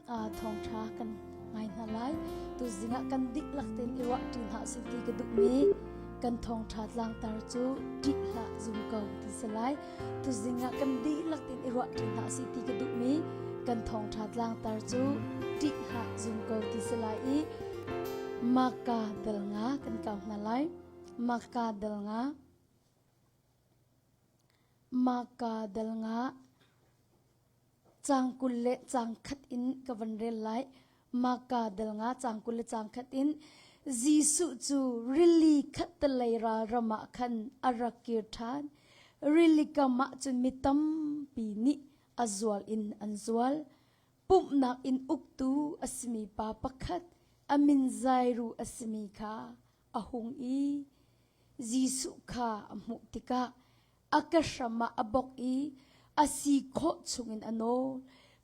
Thawngṭha kan ngai hna lai. Tuzing ah kan dihlak tein i ruah ṭi hna usih ti ka duhmi kan thawngṭha tlangtar cu ṭih hlah zum ko ti si lai. Tuzing ah kan dihlak tein i ruah ṭi hna usih ti ka duhmi kan thawngṭha tlangtar cu ṭih hlah zum ko ti si lai i Maka dal nga kan kau hna lai. Maka dal nga. Maka dal nga. Caang 20 le caang khat in ka van rel lai. Maka dal nga caang 20 le caang khat in Jesuh cu rili khattelei ral ram ah khan a rak kir ṭhan. Rili kam ah cun mi tampi nih a zual in an zual. Pumhnak inn uktu a simi pa pakhat a min Jairu a simi kha a hung i Jesuh kha a hmuh tikah a ka hram ah a bok i a si khawh chungin a nawl.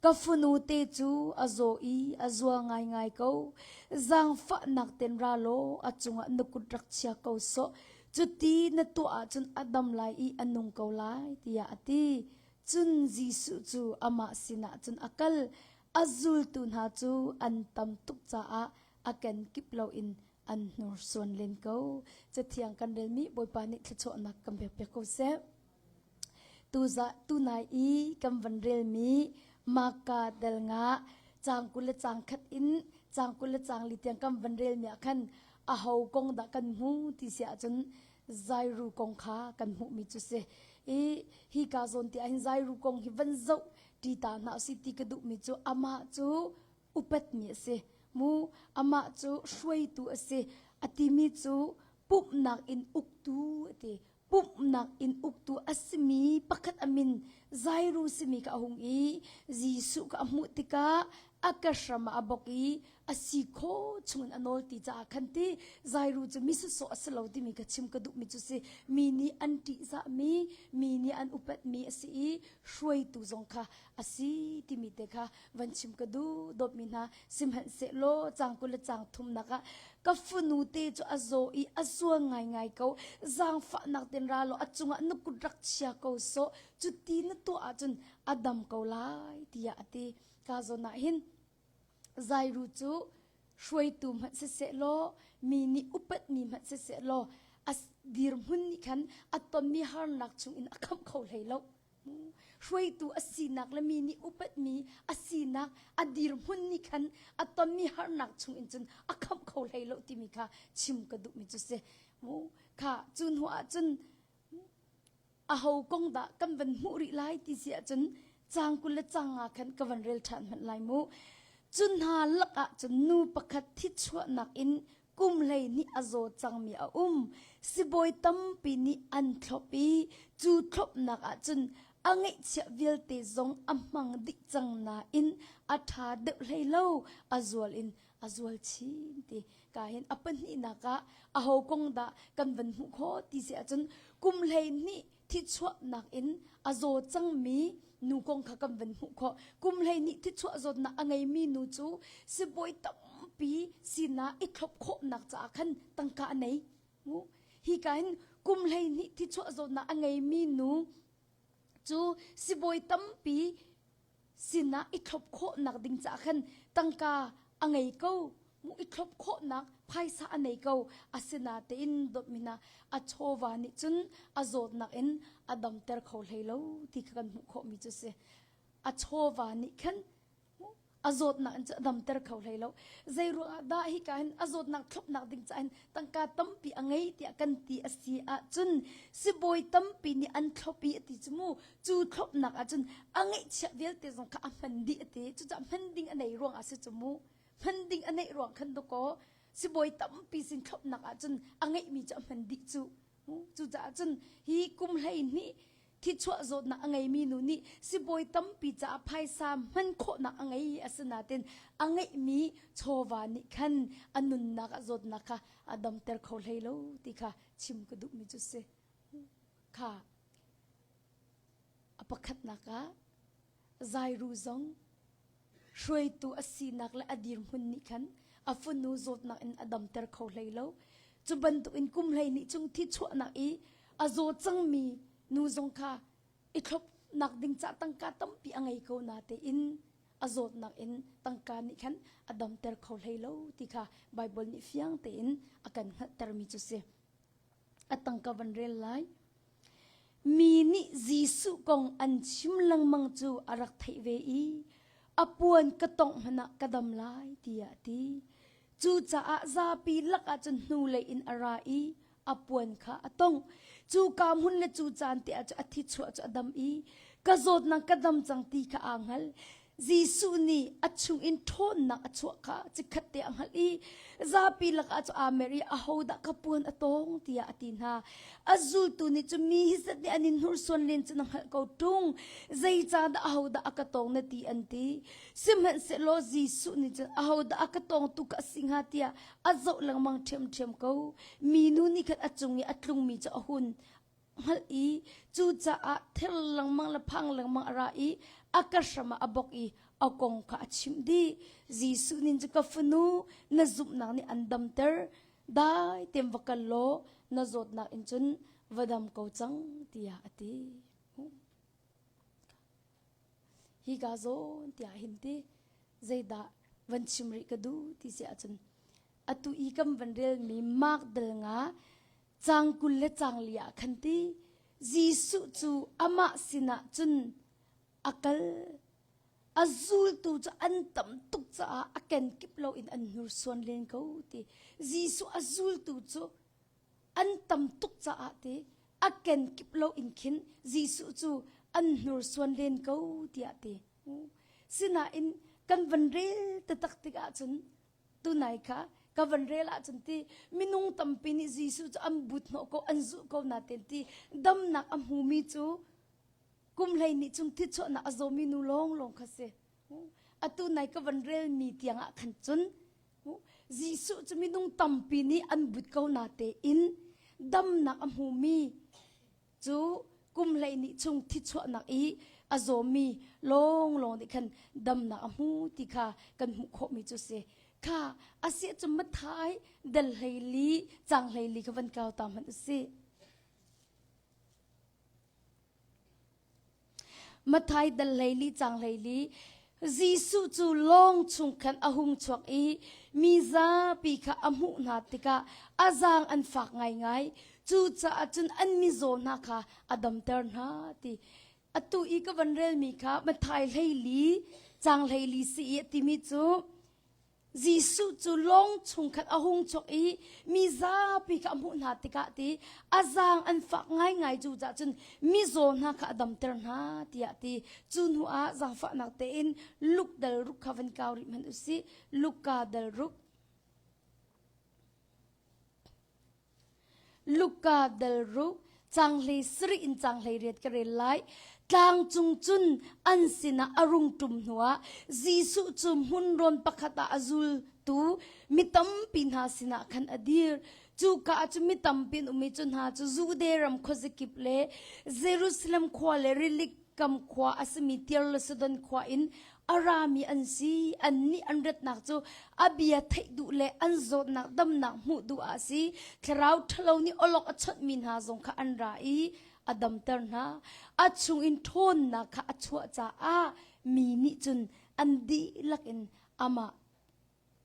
Ka fanu te cu a zaw i a zual ngaingai ko. Zaangfahnak ten ra law a cungah na kut rak chia ko sawh. Cuti na tuah ahcun a dam lai i a nung ko lai, tiah a ti. Cun Jesuh cu amah sinah cun a kal. A zultu hna cu an tam tuk caah a kenkip loin an hnursuan len ko. Cathiang kan relmi Bawipa nih thluachuahnak kan pek piak ko seh. Tuza tunai i kan van relmi Maka del nga cang 20 le cang khat in cang 20 le cang li tiang kan van relmi ah khan a ho kong dah kan hmu ti si ahcun Zairu kong kha kan hmuhmi cu si. I hi ka zawn ti ahhin Zairu kong hi van zoh ti ta hna usih ti ka duhmi cu amah cu upatmi a si. Mu amah cu hruaitu a si. A timi cu pumhnak in uktu a ti. Pumhnak in uktu a simi pakhat a min Jairu simi kha a hung i Jesuh kha a hmuh tikah a ka hram ah a bok i a si kho chungin a nawl ti caah khan ti Jairu cu mi sawsawh a si lo timi ka chim ka duhmi cu si mi nih an ṭihzahmi mi nih an upatmi a si i hruaitu zong kha a si timi te kha van chim ka duh dawtmi hna sihmanhsehlaw cang 20 le cang thumnak ah ka fanu te cu a zaw i a zual ngaingai ko zaangfahnak ten ra law a cungah na kut rak chia ko sawh cuti na tuah ahcun a dam ko lai tiah a ti ka zawn ah hin Jairu cu hruaitu hmanh siseh law mi nih upatmi hmanh siseh law a dirhmun nih khan a tonmi harnak chungin a khamh kho hlei lo. Hruaitu a sinak le mi nih upatmi a sinak a dirhmun nih khan a tonmi harnak chungin cun a khamh kho hlei lo timi kha chim ka duhmi cu si. Kha cu hnu ah cun aho kong dah kan van hmuh rih lai ti si ahcun cang 20 le cang nga khan ka van rel ṭhan hmanh lai mu. Cu hna lakah cun nu pakhat thichuahnak in kum 12 a zaw cangmi a um. Sibawi tampi nih an thlop i cu thlopnak ah cun a ngeihchiah vialte zong a hmang dih cang nain a ṭha deuh hlei lo, a zual in a zual chin ti. Ka hin a pahnihnak ah aho kong dah kan van hmuh khawh ti si ahcun kum 12 thichuahnak in a zaw cangmi nu kong kha kan van hmuh khawh. Kum 12 thichuah zawtnak a ngeimi nu cu sibawi tampi sinah i thlop khawhnak caah khan tangka a nei. Hi ka hin kum 12 thichuah zawtnak a ngeimi nu cu sibawi tampi sinah i thlop khawhnak ding caah khan tangka a ngei ko mu i thlop khawhnak phaisa a nei ko asinatein dawtmi hna a chawva nih cun a zawtnak in a damter kho hlei lo ti kha kan hmuh khawhmi cu si a chawva nih khan a zawtnak in cu a damter kho hlei lo zei ruangah dah hika hin a zawtnak thlopnak ding caah hin tangka tampi a ngei tiah kan ti a si ahcun sibawi tampi nih an thlop i a ti cu mu cu thlopnak ahcun a ngeihchiah vialte zong kha a hman dih a ti cucaah hman ding a nei ruangah si cu mu hman ding a neih ruang khan dakaw sibawi tampi sin thlopnak ahcun a ngeihmi cu a hman dih cu cucaah cun hi kum 12 thichuah zawtnak a ngeimi nu nih sibawi tampi caah phaisa hman khawhnak a ngei asinain a ngeihmi chawva nih khan a nunnak a zawtnak kha a damter kho hlei lo ti kha chim ka duhmi cu si kha a pakhatnak ah Jairu zong hruaitu a sinak le a dirhmun nih khan a fanu zawtnak in a damter kho hlei lo. Cu bantukin kum 12 chung thi chuahnak i a zaw cangmi nu zong kha i thlopnak ding ca tangka tampi a ngei ko natein a. a zawtnak in tangka nih khan a damter kho hlei lo ti kha Bible nih fiang tein a kan hngalhtermi cu si. A tangka van rel lai. Mi nih Jesuh kong an chim lengmang cu a rak theih ve i a puan ka tongh hmanh ah ka dam lai tiah a ti. Cucaah zapi lakah cun hnulei in a ra i a puan kha a tongh. Cu ka hmun le cu caan te ah cu a thi chuah cu a dam i ka zawtnak ka dam cang ti kha aa hngal. Jesuh nih a chungin ṭhawnnak a chuah kha chikkhat te a hngalh i zapi lakah cu aa mer i ahodah ka puan a tawng tiah a ti hna. A zultu nih cun mi hi zat nih an in hnursuan len cu na hngalh ko ṭung. Zeicahdah ahodah a ka tawng na ti an ti. Sihmanhsehlaw Jesuh nih cun ahodah a ka tawngtu ka si hnga tiah a zoh lengmang ṭhiamṭhiam ko. Minu nih khan a cung i a tlungmi cu a hun hngalh i cucaah ther lengmang le phang lengmang a ra i a ka hram ah a bok i a kong kha a chimh dih. Jesuh nih cu ka fanu na zumhnak nih an damter dai tein va kal law na zawtnak in cun va dam ko cang tiah a ti. Hika zawn tiah hin ti zeidah van chim rih ka duh ti si ahcun atu i kan van relmi Mark dal nga Caang 20 le caang li ah khan ti Jesuh cu amah sinah cun a kal. A zultu cu an tam tuk caah a kenkip loin an hnursuan len ko ti. Jesuh a zultu cu an tam tuk caah ti a kenkip loin khin Jesuh cu an hnursuan len ko tiah ti. Sinain kan van rel taktak tikah cun tunai kha ka van rel ahcun ti minung tampi nih Jesuh cu an but hnawh ko an zulh ko nain ti damnak a hmumi cu kum 12 chung thichuahnak a zawmi nu lawnglawng kha si. Atu nai ka van relmi tiang ah khan cun Jesuh cu minung tampi nih an but ko natein damnak a hmumi cu kum 12 chung thichuahnak i a zawmi lawnglawng nih khan damnak a hmu ti kha kan hmuh khawhmi cu si. Kha a si cu Matthai dal 14 caang 14 kha van kau ta hmanh u sih. Matthai dal 14 caang 14 Jesuh cu lawng chung khan a hung chuak i mi zapi kha a hmuh hna tikah a zaang an fak ngaingai. Cucaah cun an mizaw hna kha a damter hna ti. Atu i ka van relmi kha Matthai 14 caang 14 si i a timi cu Jesuh cu lawng chung khan a hung chuak i mi zapi kha a hmuh hna tikah ti a zaang an fak ngaingai cu cah cun mizaw hna kha a damter hna tiah ti. Cu hnu ah zaangfahnak tein Luke dal ruk kha van kau rih hmanh u sih. Luka dal ruk. Luka dal ruk caang 17 in caang 18 ka rel lai. Tlang cung cun an sinah a rung ṭum hnuah Jesuh cu hmunrawn pakhat ah a zultu mi tampi hna sinah khan a dir. Cuka ah cun mi tampi an um i cu hna cu Jude ram khuazakip le Jerusalem khua le rili kam khua a simi Tir le Sidon khua in a rami an si. Annih an ratnak cu a bia theih duh le an zawtnak damnak hmuh duh ah a si. Thlarau ṭhalo nih awlok a chawnhmi hna zong kha an ra i a damter hna. A chungin ṭhawnnak kha a chuah caah mi nih cun an dihlak in amah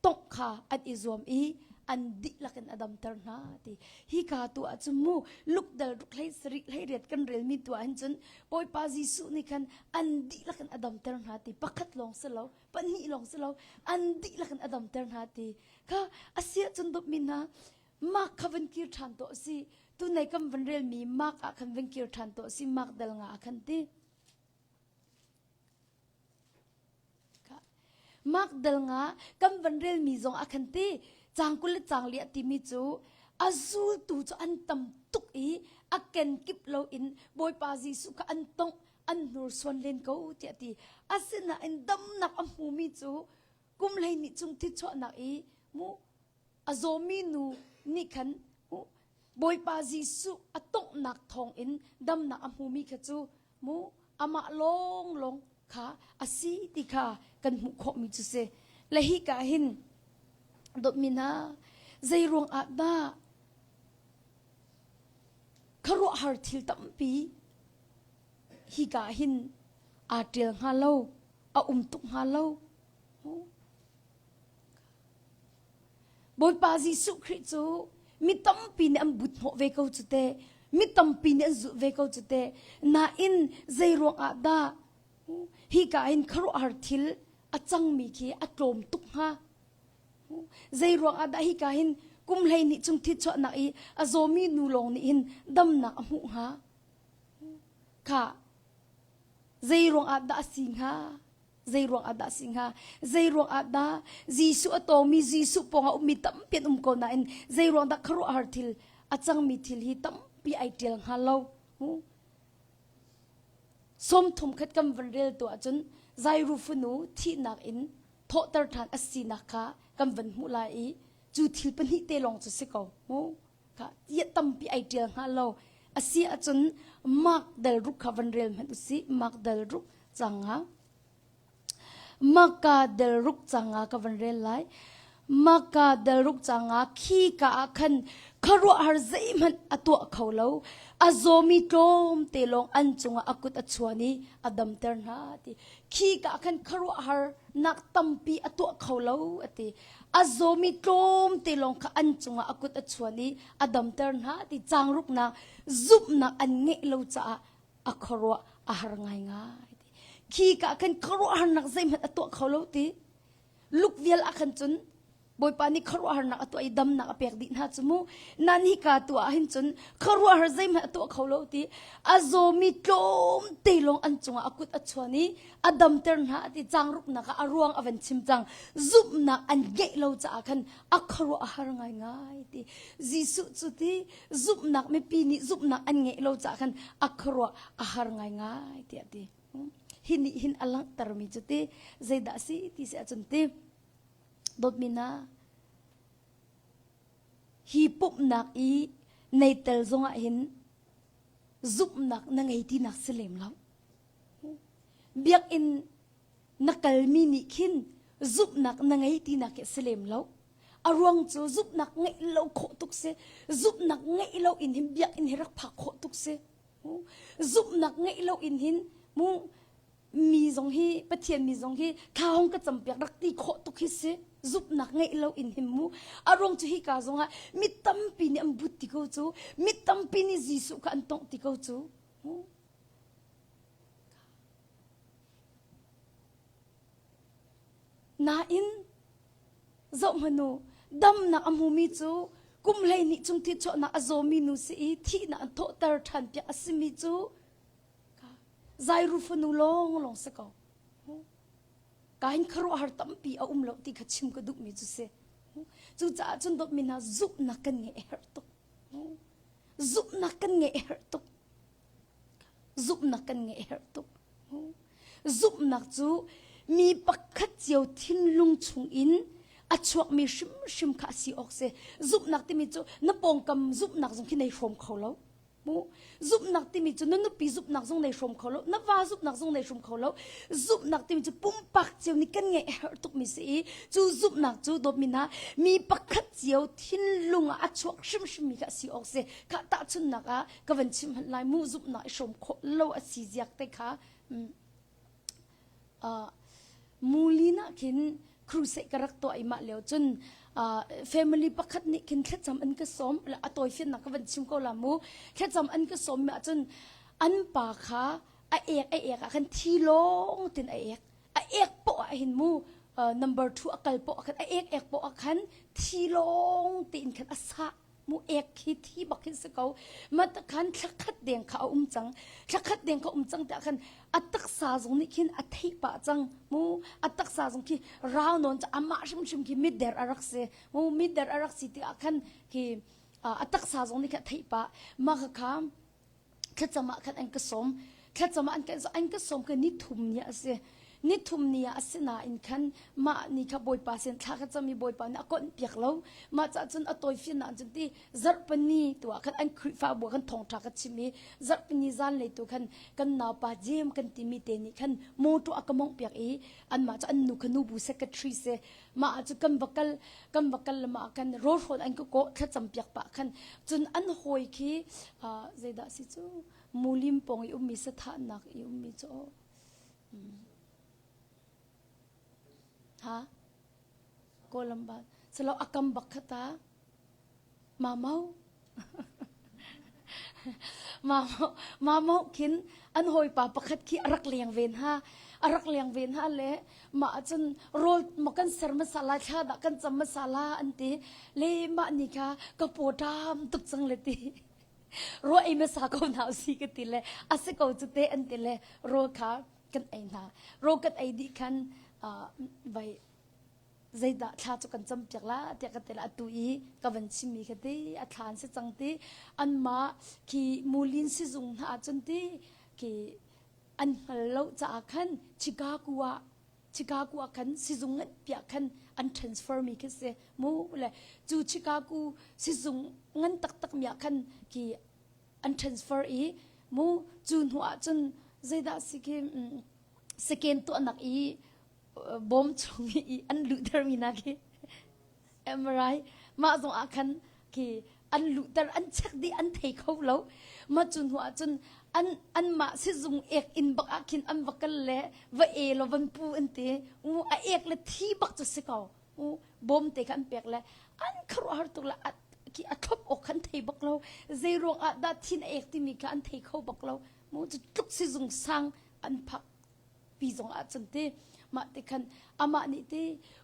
tongh kha an i zuam i an dihlak in a damter hna ti hi ka tu ah cun mu lukdal ruk hlei sarih hlei riat kan relmi tu ah hin cun Bawipa Jesuh nih khan an dihlak in a damter hna ti pakhat lawng si lo pahnih lawng si lo an dihlak in a damter hna ti kha asia cun dawtmi hna Mark kha van kir ṭhan to si tunai kan van relmi Mark ah khan van kir ṭhan to si Mark dal nga ah khan ti Mark dal nga kan van relmi zong a khan ti cang 20 le cang li a timi cu a zultu cu an tam tuk i a kenkip lo in Bawipa Jesuh kha an tongh an hnursuan len ko tiah ti asinain damnak a hmumi cu kum 12 chung thichuahnak i mu a zawmi nu nih khan Bawipa Jesuh a tonghnak thawngin damnak a hmumi kha cu mu amah lawnglawng kha a si ti kha kan hmuh khawhmi cu si. Le hi ka hin dawtmi hna zei ruang ah dah khuaruahhar thil tampi hi ka hin aa ṭial hnga lo? A um tuk hnga lo. Bawipa Jesuh Khrih cu mi tampi nih an but hnawh ve ko cu teh. Mi tampi nih an zulh ve ko cu teh. Nain zei ruang ah dah hika hin khuaruahhar thil a cangmi khi a tlawm tuk hnga? Zei ruang ah dah hika hin kum 12 chung thitchuahnak i a zawmi nu lawng nih hin damnak a hmuh hnga? Kha zei ruang ah dah a si hnga? Zei ruang ah dah a si hnga? Zei ruang ah dah Jesuh a tawngmi Jesuh pawng ah ummi tampi an um ko nain zei ruang dah khuaruahhar thil a cangmi thil hi tampi ai ṭial hnga lo? 30 khat kan van rel tu ahcun Zairu fanu thihnak in thawhter ṭhan a sinak kha kan van hmuh lai i cu thil pahnih te lawng cu si ko mu kha tiah tampi ai ṭial hnga lo a si ahcun Mark dal ruk kha van rel hmanh usih Mark dal ruk canga Maka del ruk canga ka van rel lai Maka del ruk canga khi ka ah khan khuaruahhar zeihmanh a tuah kho lo a zawmi tlawm te lawng an cungah a kut a chuan i a damter hna ti khi ka khan khuaruahhar nak tampi a tuah kho lo a ti a zawmi tlawm te lawng kha an cungah a kut a chuan i a damter hna ti changruknak zumhnak an ngeih lo caah a khuaruah a har ngaingai ti khi ka khan khuaruahharnak zeihmanh a tuah kho lo ti luk vial ah khan cun Bawipa nih khuaruahharnak a tuah i damnak a pek dih hna cu mu. Nan hika tu ah hin cun khuaruahhar zeihmanh a tuah kho lo ti a zawmi tlawmte lawng an cungah a kut a chuan i a damter hna ti changruknak ah a ruang a van chim cang. Zumhnak an ngeih lo caah khan a khuaruah a har ngaingai ti. Jesuh cu ti zumhnak mipi nih zumhnak an ngeih lo caah khan a khuaruah a har ngaingai tiah ti. Hi nih hin a langhtermi cu ti zeidah a si ti si ahcun ti Dawtmi hna, hi pumhnak i nei tel zongah hin zumhnak na ngei tinak si lem lo. Biakinn na kalmi nih khin zumhnak na ngei tinak hi si lem lo. A ruang cu zumhnak ngeih lo khawh tuk si. Zumhnak ngeih lo in hin biakinn hi rak phak khawh tuk si. Zumhnak ngeih lo in hin mu mi zong hi Pathian mi zong hi thla hong ka campiak rak ti khawh tuk hi si zumhnak ngeih lo in him mu a ruang cu hi ka zong ah mi tampi nih an but ti ko cu mi tampi nih Jesuh kha an tongh ti ko cu nain zoh hmanu damnak a hmumi cu kum 12 chung thi chuahnak a zawmi nu si i thihnak an thawhter ṭhan piak a simi cu Zairu fanu lawng lawng si ko. Ka hin khuaruahhar tampi a um lo ti kha chim ka duhmi cu si. Cucaah cun dawtmi hna zumhnak kan ngeih a herh tuk. Zumhnak kan ngeih a herh tuk. Zumhnak kan ngeih a herh tuk. Zumhnak cu mi pakhat cio thinlung chungin a chuakmi hrimhrim kha a si awk si. Zumhnak timi cu na pawngkam zumhnak zong khi nei hrawm kho lo. Mu zumhnak timi cu na nupi zumhnak zong nei hrawm kho lo na va zumhnak zong nei hrawm kho lo zumhnak timi cu pumpak cio nih kan ngeih a herh tukmi si i cu zumhnak cu dawtmi hna mi pakhat cio thinlung ah a chuak hrimhrimmi kha a si awk si kha tahchunhnak ah ka van chim hmanh lai mu zumhnak i hrawm khawh lo a si ziak te kha Uh, mulin ah khin crusade ka rak tuah i mah lio cun uh, family pakhat nih khin thlacam an ka sawm a tawi fiannak ka van chim ko la mu thlacam an ka sawm mi ahcun an pa kha a ek a ek ah khan thi lawng tin a ek a ek poh ah hin mu uh, number 2 a kal poh ah khan a ek ek poh ah khan thi lawng tein khan a sah mu ek khi thi bak hin si ko mat khan thlakhat deng kha a um cang thlakhat deng kha um cang tiah khan a taksa zong nih khin a theih pah cang mu a taksa zong khi rau non cu amah hrimhrim khi mitder a rak si mu mitder a rak si tikah khan khi a taksa zong nih khan a theih pah mah kha kha thlacam ah khan an ka sawm thlacam ah an ka an ka sawm ka ni thum ni a si ni thum ni ah a si nain khan mah ni kha bawipa sin thla ka cam i bawipa nih a konh piak lo mah cah cun a tawifian ah cun ti zarhpini tu ah khan an khrihfabu ah khan thawngṭha ka chim i zarhpini zan lei tu khan kan naupa Jem kan timi te nih khan motor a ka mongh piak i anmah cu an nu kha nubu secretary si mah ah cu kan va kal kan va kal mah ah khan rawlhrawn an ka kawh thlacam piak pah khan cun an hawi khi zeidah si cu mulim pawng i ummi sathahnak i ummi cu hmm. Ha? Kawlamba. Salo akam bak khata. Mamau. Mamau mamau khin an hawipa pakhat khi a rak leng ven ha. A rak leng ven ha le mah cun rawl ma kan ser hmasa lai thla dah kan cam hmasa la an ti. Le mah ni kha ka paw ṭam tuk cang le ti. Rawl ei hmasa ko hna usih ka ti le a si ko cu te an ti le rawl kha kan ei hna. Rawl kan ei dih khan vai zeidah thla cu kan campiak la tiah ka ti la atu i ka van chimmi kha ti a thla an si cang ti anmah khi mulin sizung hna ahcun ti khi an hngal lo caah khan Chicago ah Chicago ah khan sizung ngan piah khan an transfer mi khi si mu le cu Chicago sizung ngan taktak mi ah khan khi an transfer i mu cu hnu ah cun zeidah si khi seken tuahnak i bawm chung i an luhter mi hna khi MRI mah zong ah khan khi an luhter an check dih an thei kho lo ma cu hnu ah cun an anmah sizung ek inn bak ah khin an va kal le va e lo van pu an ti u a ek le thi bak cu si ko u bawm te kha an pek le an khuaruahhar tuk le khi a thlop awk khan thei bak lo zei ruang ah dah thin a ek timi kha an thei kho bak lo mu cu tluk sizung sang an phak pi zong ah cun ti mah ti khan amah nih ti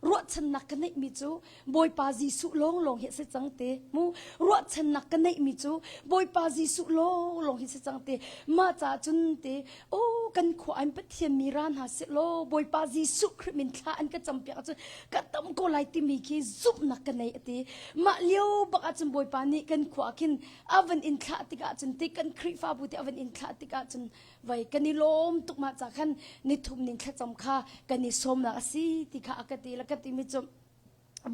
ruahchannak ka neihmi cu Bawipa Jesuh lawnglawng hi a si cang ti mu ruahchannak ka neihmi cu Bawipa Jesuh lawnglawng hi si cang ti mah caah cun ti oh kan khua an Pathian mi ra hna seh law Bawipa Jesuh Khrih min thla an ka campiak ahcun ka tam ko lai timi khi zumhnak ka nei ati mah lio bak ahcun Bawipa nih kan khua khin a van in thlah tikah cun ti kan Khrihfabu te a van in thlah tikah cun vai kan i lawm tuk mah ca khan nithum ning thlacam kha kan i sawmnak a si ti kha a ka ti la ka ti mi cu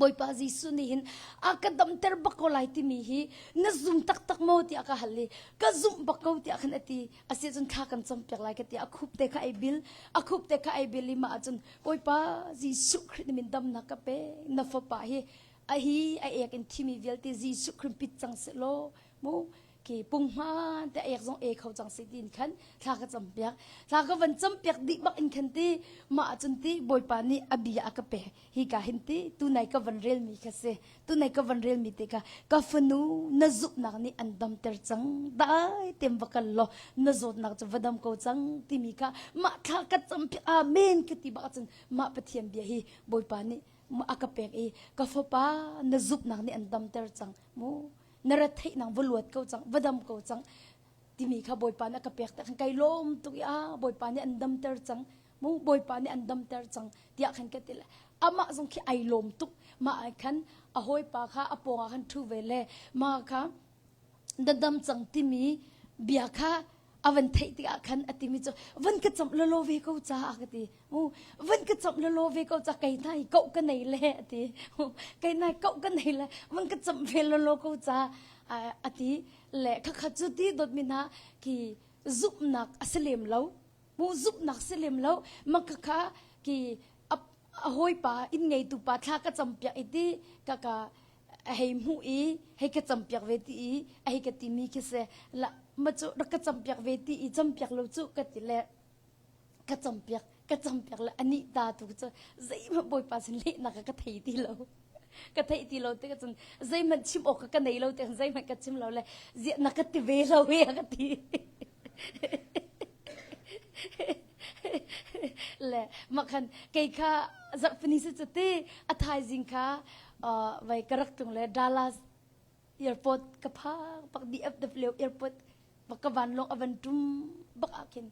Bawipa Jesuh nih hin a ka damter bak ko lai timi hi na zum taktak maw tiah ka hal i ka zumh bak ko tiah khan a ti a si cun thla kan campiak lai ka ti a khup te kha ai bil a khup te kha ai bil i mah ahcun Bawipa Jesuh Khrih nih min damnak ka pe na fapa hi a hi a ek in thimi vialte Jesuh Khrih pit cang seh law mu ke punghman te ek zong e kho cang si tin khan thla ka cam piak thla ka van cam piak dih bak in khan ti mah cun ti bawipa nih a bia a ka pe hi ka hin ti tunai ka van rel mi kha si tunai ka van rel mi te ka ka fanu na zumhnak nih an damter cang dai tem va kal law na zawtnak cu va dam ko cang timi kha mah thla ka cam piak amen ka ti bak cun mah pathian bia hi bawipa nih a ka pek i ka fapa na zumhnak nih an damter cang mu na rat theih nang va luat ko cang va dam ko cang timi kha bawipa nih a ka pek te khan kai lawm tuk i a bawipa nih an damter cang mu bawipa nih an damter cang tiah khan ka ti le amah zong khi ai lawm tuk mah ai khan a hawipa kha a pawng ah khan thu ve le ma kha na dam cang timi bia kha a van theih tikah khan a timi cu van ka camh lalaw ve ko ca a ka ti van ka camh lalaw ve ko ca kei hna hi koh ka nei le a ti kei hna koh ka nei le van ka camh ve lalaw ko ca a ti le khakha cu ti dawtmi hna ki zumhnak a si lem lo mu zumhnak si lem lo ma khakha ki a hawipa inn ngeitu pa thla ka campiak i ti ka ka a hei hmuh i hei ka campiak ve ti i a hei ka timi khi si la ma cu rak ka campiak ve ti i campiak lo cu ka ti le ka campiak ka campiak le anih ta tu cu zeihmanh bawipa sin lehnak ka thei ti lo ka theih ti lo te ka cun zeihmanh chim awk ka nei lo te zeihmanh ka chim lo le ziah na ka ti ve lo he ka ti le makhan kei kha zarhpini si cu ti a thaizing kha vai ka rak tlung le Dallas airport ka phak bak DFW airport bak ka vanlawng a van tum bak ah khin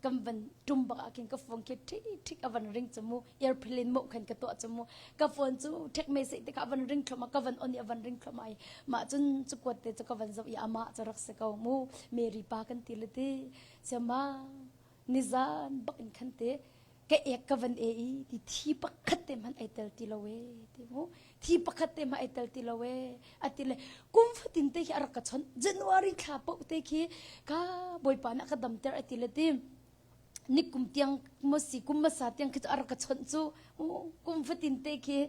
kan van tum bak ah khin ka phone khi thik thik a van ring chu mu airplane mo khan ka tuah chu mu ka phone cu thek me sei te ka van ring thloma ka van on i a van ring thloma i mah cun cu kuat te cu ka van zoh i amah cu rak si ko mu Mary pa kan ti le ti siama nizan bak in khan te ka ek ka van e i ti thi pakhat te hmanh ai tel ti lo e ti mu thi pakhat te hmanh ai tel ti lo e ati le kum fatin te khi a rak ka chon January thla paoh te khi ka bawipa nih a ka damter ati le ti ni kum tiang mo si kum masa tiang khi cu a rak ka chawnh cu kum fatin te khi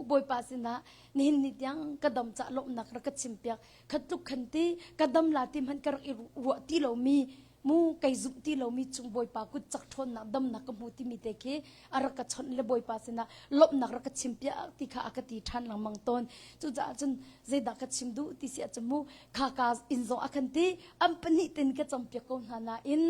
bawipa sinah nihin ni tiang ka dam ca lawmhnak rak ka chim piak khat tluk khan ti ka dam la ti hmanh ka rak i ruah ti lomi. Mu kei zumh ti lomi cung Bawipa kut cak ṭhawnnak damnak ka hmu timi te khi a rak ka chawnh le Bawipa sinah lawmhnak rak ka chimpiak ti kha a ka ti ṭhan lengmang tawn. Cucaah cun zeidah ka chim duh ti si ahcun mu khaka inn zong a kan ti an pahnih ten ka campiak ko hna nain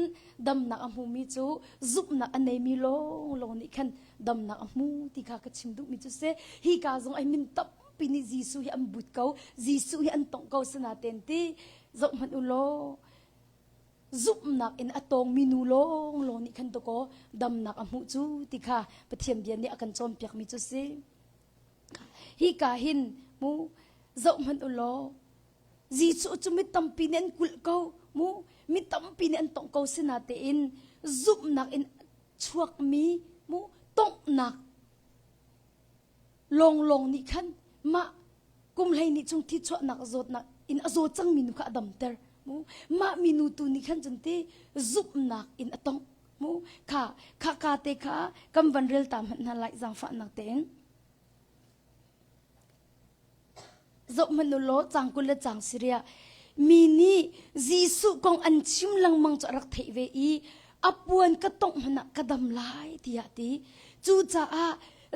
damnak a hmumi cu zumhnak a neimi lawnglawng nih khan damnak a hmu ti kha ka chim duhmi cu si. Hi ka zong ai min tampi nih Jesuh hi an but ko Jesuh hi an tongh ko sinaten ti zoh hmanh u law zumhnak in a tawngmi nu lawnglawng nih khan dakaw damnak a hmuh cu ti kha Pathian bia nih a kan cawnpiakmi cu si. Hi ka hin mu zoh hmanh u law Jesuh cu mi tampi nih an kulh ko mu mi tampi nih an tongh ko sinatein zumhnak in chuakmi mu tonghnak lawnglawng nih khan mah kum 12 chung thi chuahnak zawtnak in a zaw cangmi nu kha a damter mu mah minu tu nih khan cun ti zumhnak in a tongh mu kha kha ka te kha kan van rel ta hmanh hna lai zaangfahnak tein zoh hmanh u law cang kul le cang siria mi nih Jesuh kong an chim lengmang cu a rak theih ve i a puan ka tongh hmanh ah ka dam lai tiah ti cucaah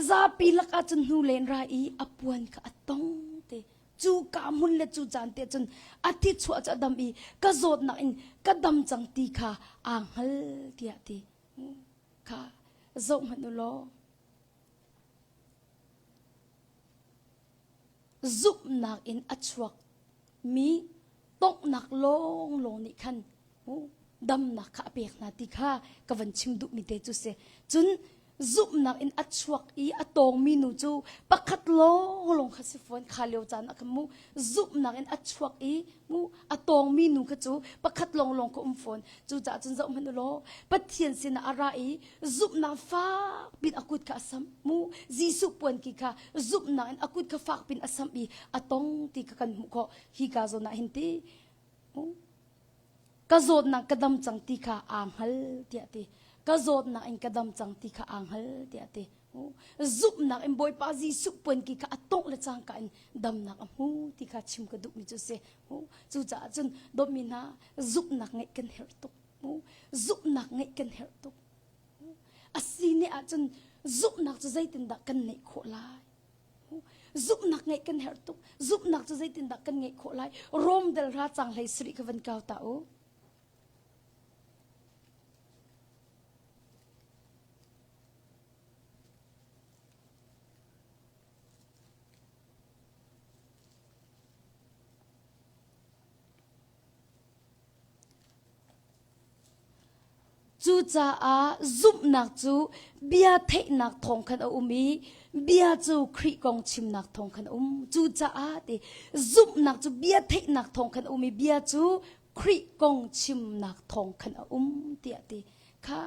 zapi lakah cun hnu len ra i a puan kha a tong te cu ka hmun le cu caan te cun a thi chuah cu a dam i ka zawtnak in ka dam cang ti kha aa hngal tiah ti kha zoh hmanh u law Zumhnak in a chuakmi tonghnak lawnglawng nih khan damnak kha a pek hna ti kha ka van chim duhmi te cu si. Cun zumhnak in a chuak i a tawngmi nu cu pakhat lawnglawng kha si fawn kha lio caan ah khan mu zumhnak in a chuak i mu a tawngmi nu kha cu pakhat lawnglawng kha um fawn cucaah cun zoh hmanh u law Pathian sinah a ra i zumhnak fak pin a kut kha a samh mu Jesuh puan ki kha zumhnak in a kut kha fak pin a samh i a tong ti kha kan hmuh khawh hi ka zawn ah hin ti ka zawtnak ka dam cang ti kha aa hngal tiah ti ka zawtnak in ka dam cang ti kha aa hngal tiah ti zumhnak in Bawipa Jesuh puan ki kha a tongh le cangka in damnak a hmu ti kha chim ka duhmi cu si cucaah cun dawtmi hna zumhnak ngeih kan herh tuk zumhnak ngeih kan herh tuk a si ne ahcun zumhnak cu zeitindah kan neih khawh lai zumhnak ngeih kan herh tuk zumhnak cu zeitindah kan ngeih khawh lai Rom del ra cang hlei sari ka van kau ta u Cucaah zumhnak cu bia theihnak thawng khan a um i bia cu Khrih kong chimnak thawng khan a um. Cucaah ti zumhnak cu bia theihnak thawng khan a um i bia cu Khrih kong chimnak thawng khan a um tiah ti kha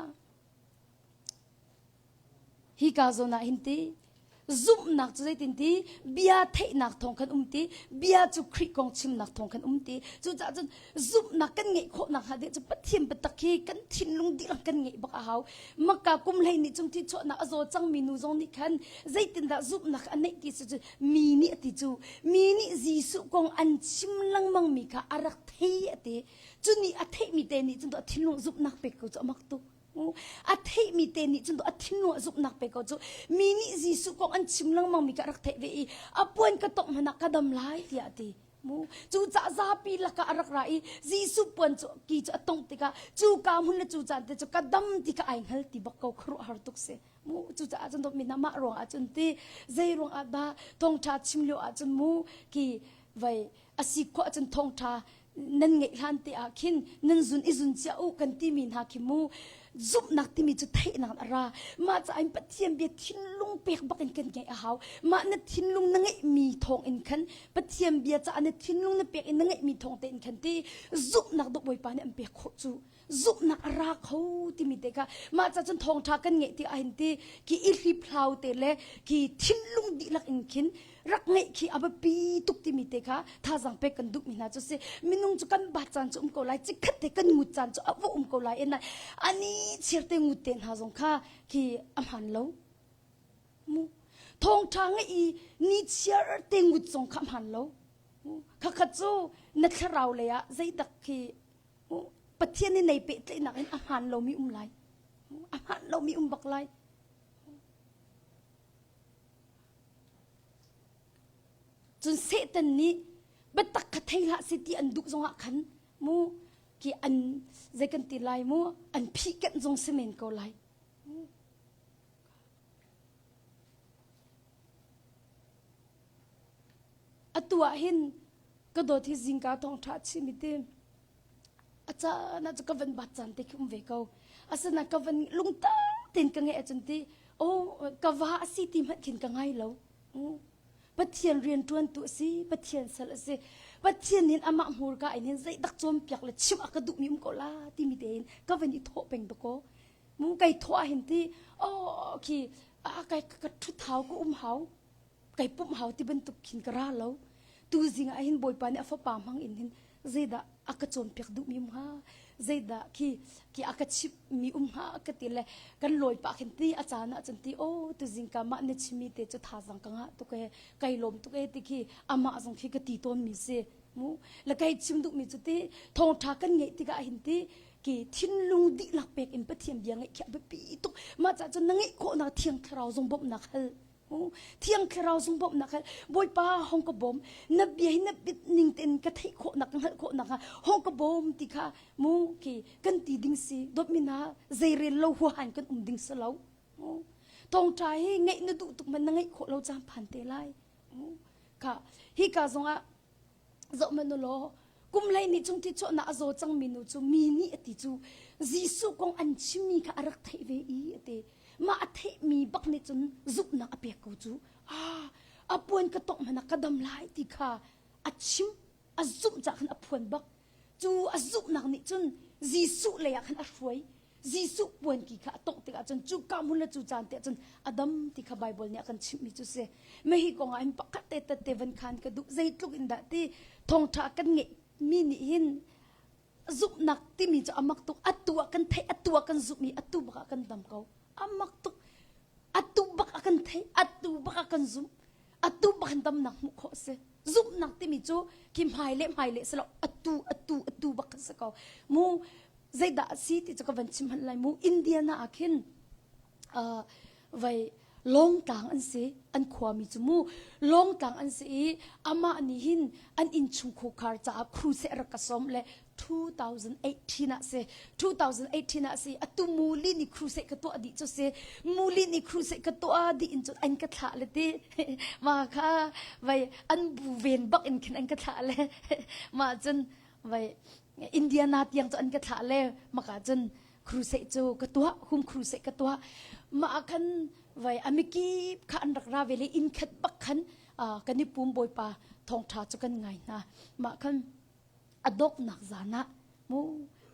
Hika zawn ah hin ti zumhnak cu zeitin ti bia theihnak thawng khan um ti bia cu Khrih kong chimnak thawng khan um ti cucaah cun zumhnak kan ngeih khawhnak hnga ding cu Pathian biatak hi kan thinlung dihlak kan ngeih bak a hau Maka kum hlei nih cung thi chuahnak a zaw cangmi nu zong nih khan zeitindah zumhnak a neih ti cu mi nih a ti cu mi nih Jesuh kong an chim lengmang mi kha a rak thei a ti cu nih a theihmi te nih cun a thinlung zumhnak pek ko cu a mak tuk A theihmi te nih cun a thinlung a zumhnak pe ko cu mi nih Jesuh kong an chim lengmang mi ka rak theih ve i a puan ka tongh hmanh ah ka dam lai tiah a ti. Mu cu cah zapi lakah a rak ra i Jesuh puan cu ki cu a tongh tikah cu ka hmun le cu caan te cu ka dam ti ka ai hngal ti bak ko khuaruahhar tuk si. Mu cucaah cun dawtmi hna mah ruang ah cun ti zei ruang ah dah thawngṭha chim lio ah cun mu ki vai a si khawh ahcun thawngṭha nan ngeih hlan te ah khin nan zun i zun cia u kan timi hna khi mu zumhnak timi cu theihnak a ra mah caah in Pathian bia thinlung pek bak in kan ngeih a hau mah na thinlung na ngeihmi thawng in khan Pathian bia caah na thinlung na pek in na ngeihmi thawng te in khan ti zumhnak dawh Bawipa nih an pek khawh cu zumhnak a ra kho timi te kha mah ca cun thawngṭha kan ngeih ti ahhin ti khi i hliphlau te le khi thinlung dihlak in khin rak ngeih khi a biapi tuk timi te kha thazaang pek kan duhmi hna cu si minung cu kan bat caan cu um ko lai chikkhat te kan ngut caan cu a va um ko lai en ani chir te ngut te hna zong kha khi a hmaan lo mu thawngṭha ngeih i ni chiar te ngut zong kha a hmaan lo khakhat cu na thlarau lei ah zeidak khi. Pathian nih nei pehtlaihnak in a hmaan lomi um lai. A hmaan lomi um bak lai. Cun Satan nih biatak kha thei hlah seh ti an duh zongah khan mu ki an zei kan ti lai mu an phihkenh zong si men ko lai. Atu ah hin ka dawt hi zingka thawngṭha a chim i ti a caan ah cu ka van bat caan te khi um ve ko. Asinain ka van lungtak tein ka ngeih ahcun ti oh ka va a si ti hmanh khin ka ngai lo. Pathian rianṭuantu a si, Pathian sal a si. Pathian nih amah hmurka in hin zeidak cawnpiak le chimh a ka duhmi um ko la timi tein ka van i thawh peng dakaw. Mu kai thawh ah hin ti oh khi a kai ka ṭhut hau ka um hau kai pumh hau ti bantuk khin ka ra lo. Tu zing ah hin Bawipa nih a fapa hmang in hin zeidah a ka cawnpiak duhmi um hnga zeidah khi khi a ka chimhmi um hnga ka ti le kan lawi pah khin ti a caan ah cun ti oh tuzing ka mah na chimmi te cu thazaang ka ngah tuk ee kai lawm tuk ee ti khi amah zong khi ka ti tawnmi si mu le kai chim duhmi cu ti thawngṭha kan ngeih tikah hin ti ki thinlung dihlak pek in Pathian bia ngeih khi a biapi tuk mah cah cun na ngeih khawhnak thiang thlarau zong bawmhnak hal Thiang Thlarau zung bawmhnak hal Bawipa hong ka bawm na bia hi na bit ning tein ka theih khawhnak ka hngalh khawhnak ha hong ka bawm ti kha mu khi kan ti ding si dawtmi hna zeirel lo huahan kan um ding si lo thawngṭha hi ngeih na duh tuk man na ngeih khawh lo caan phan te lai kha hi ka zongah zoh hmanh u law kum 12 chung thi chuahnak a zaw cangmi nu cu mi nih a ti cu Jesuh kong an chimmi kha a rak theih ve i a ti mah a theihmi bak nih cun zumhnak a pek ko cu ah a puan ka tongh hmanh ah ka dam lai ti kha a chim a zumh cah khan a phuan bak cu a zumhnak nih cun Jesuh lei ah khan a hruai Jesuh puanki kha a tongh tikah cun cu ka hmun le cu caan te cun a dam ti kha Bible nih a kan chimhmi cu si. Mah hi kong ah hin pakhat te tette van khan ka duh zeitluk in dah ti thawngṭha kan ngeih mi nih hin zumhnak timi cu a mak tuk atu ah kan theih atu ah kan zumh i atu bak ah kan dam ko a mak tuk atu bak ah kan theih atu bak ah kan zumh atu bak in damnak hmuh khawh a si zumhnak timi cu khi hmai le hmai le si lo atu atu atu bak kan si ko mu zeidah a si ti cu ka van chim hmanh lai mu Indiana ah khin uh, vai lawngtlang an si an khuami cu mu lawngtlang an si i amah nih hin an innchung khukhar caah crusade rak ka sawm le 2018 ah si 2018 ah si atu muli ni crusade ka tuah dih cu si muli ni crusade ka tuah dih in cun an ka thlah le ti ma kha vai an bu ven bak in khin an ka thlah le ma cun vai Indiana tiang cu an ka thlah le maka cun crusade cu ka tuah hum crusade ka tuah ma khan vai amikip kha an rak ra ve le inn khat bak khan kan i pum bawipa thawngtha cu kan ngai hna ma khan a donghnak zan ah mu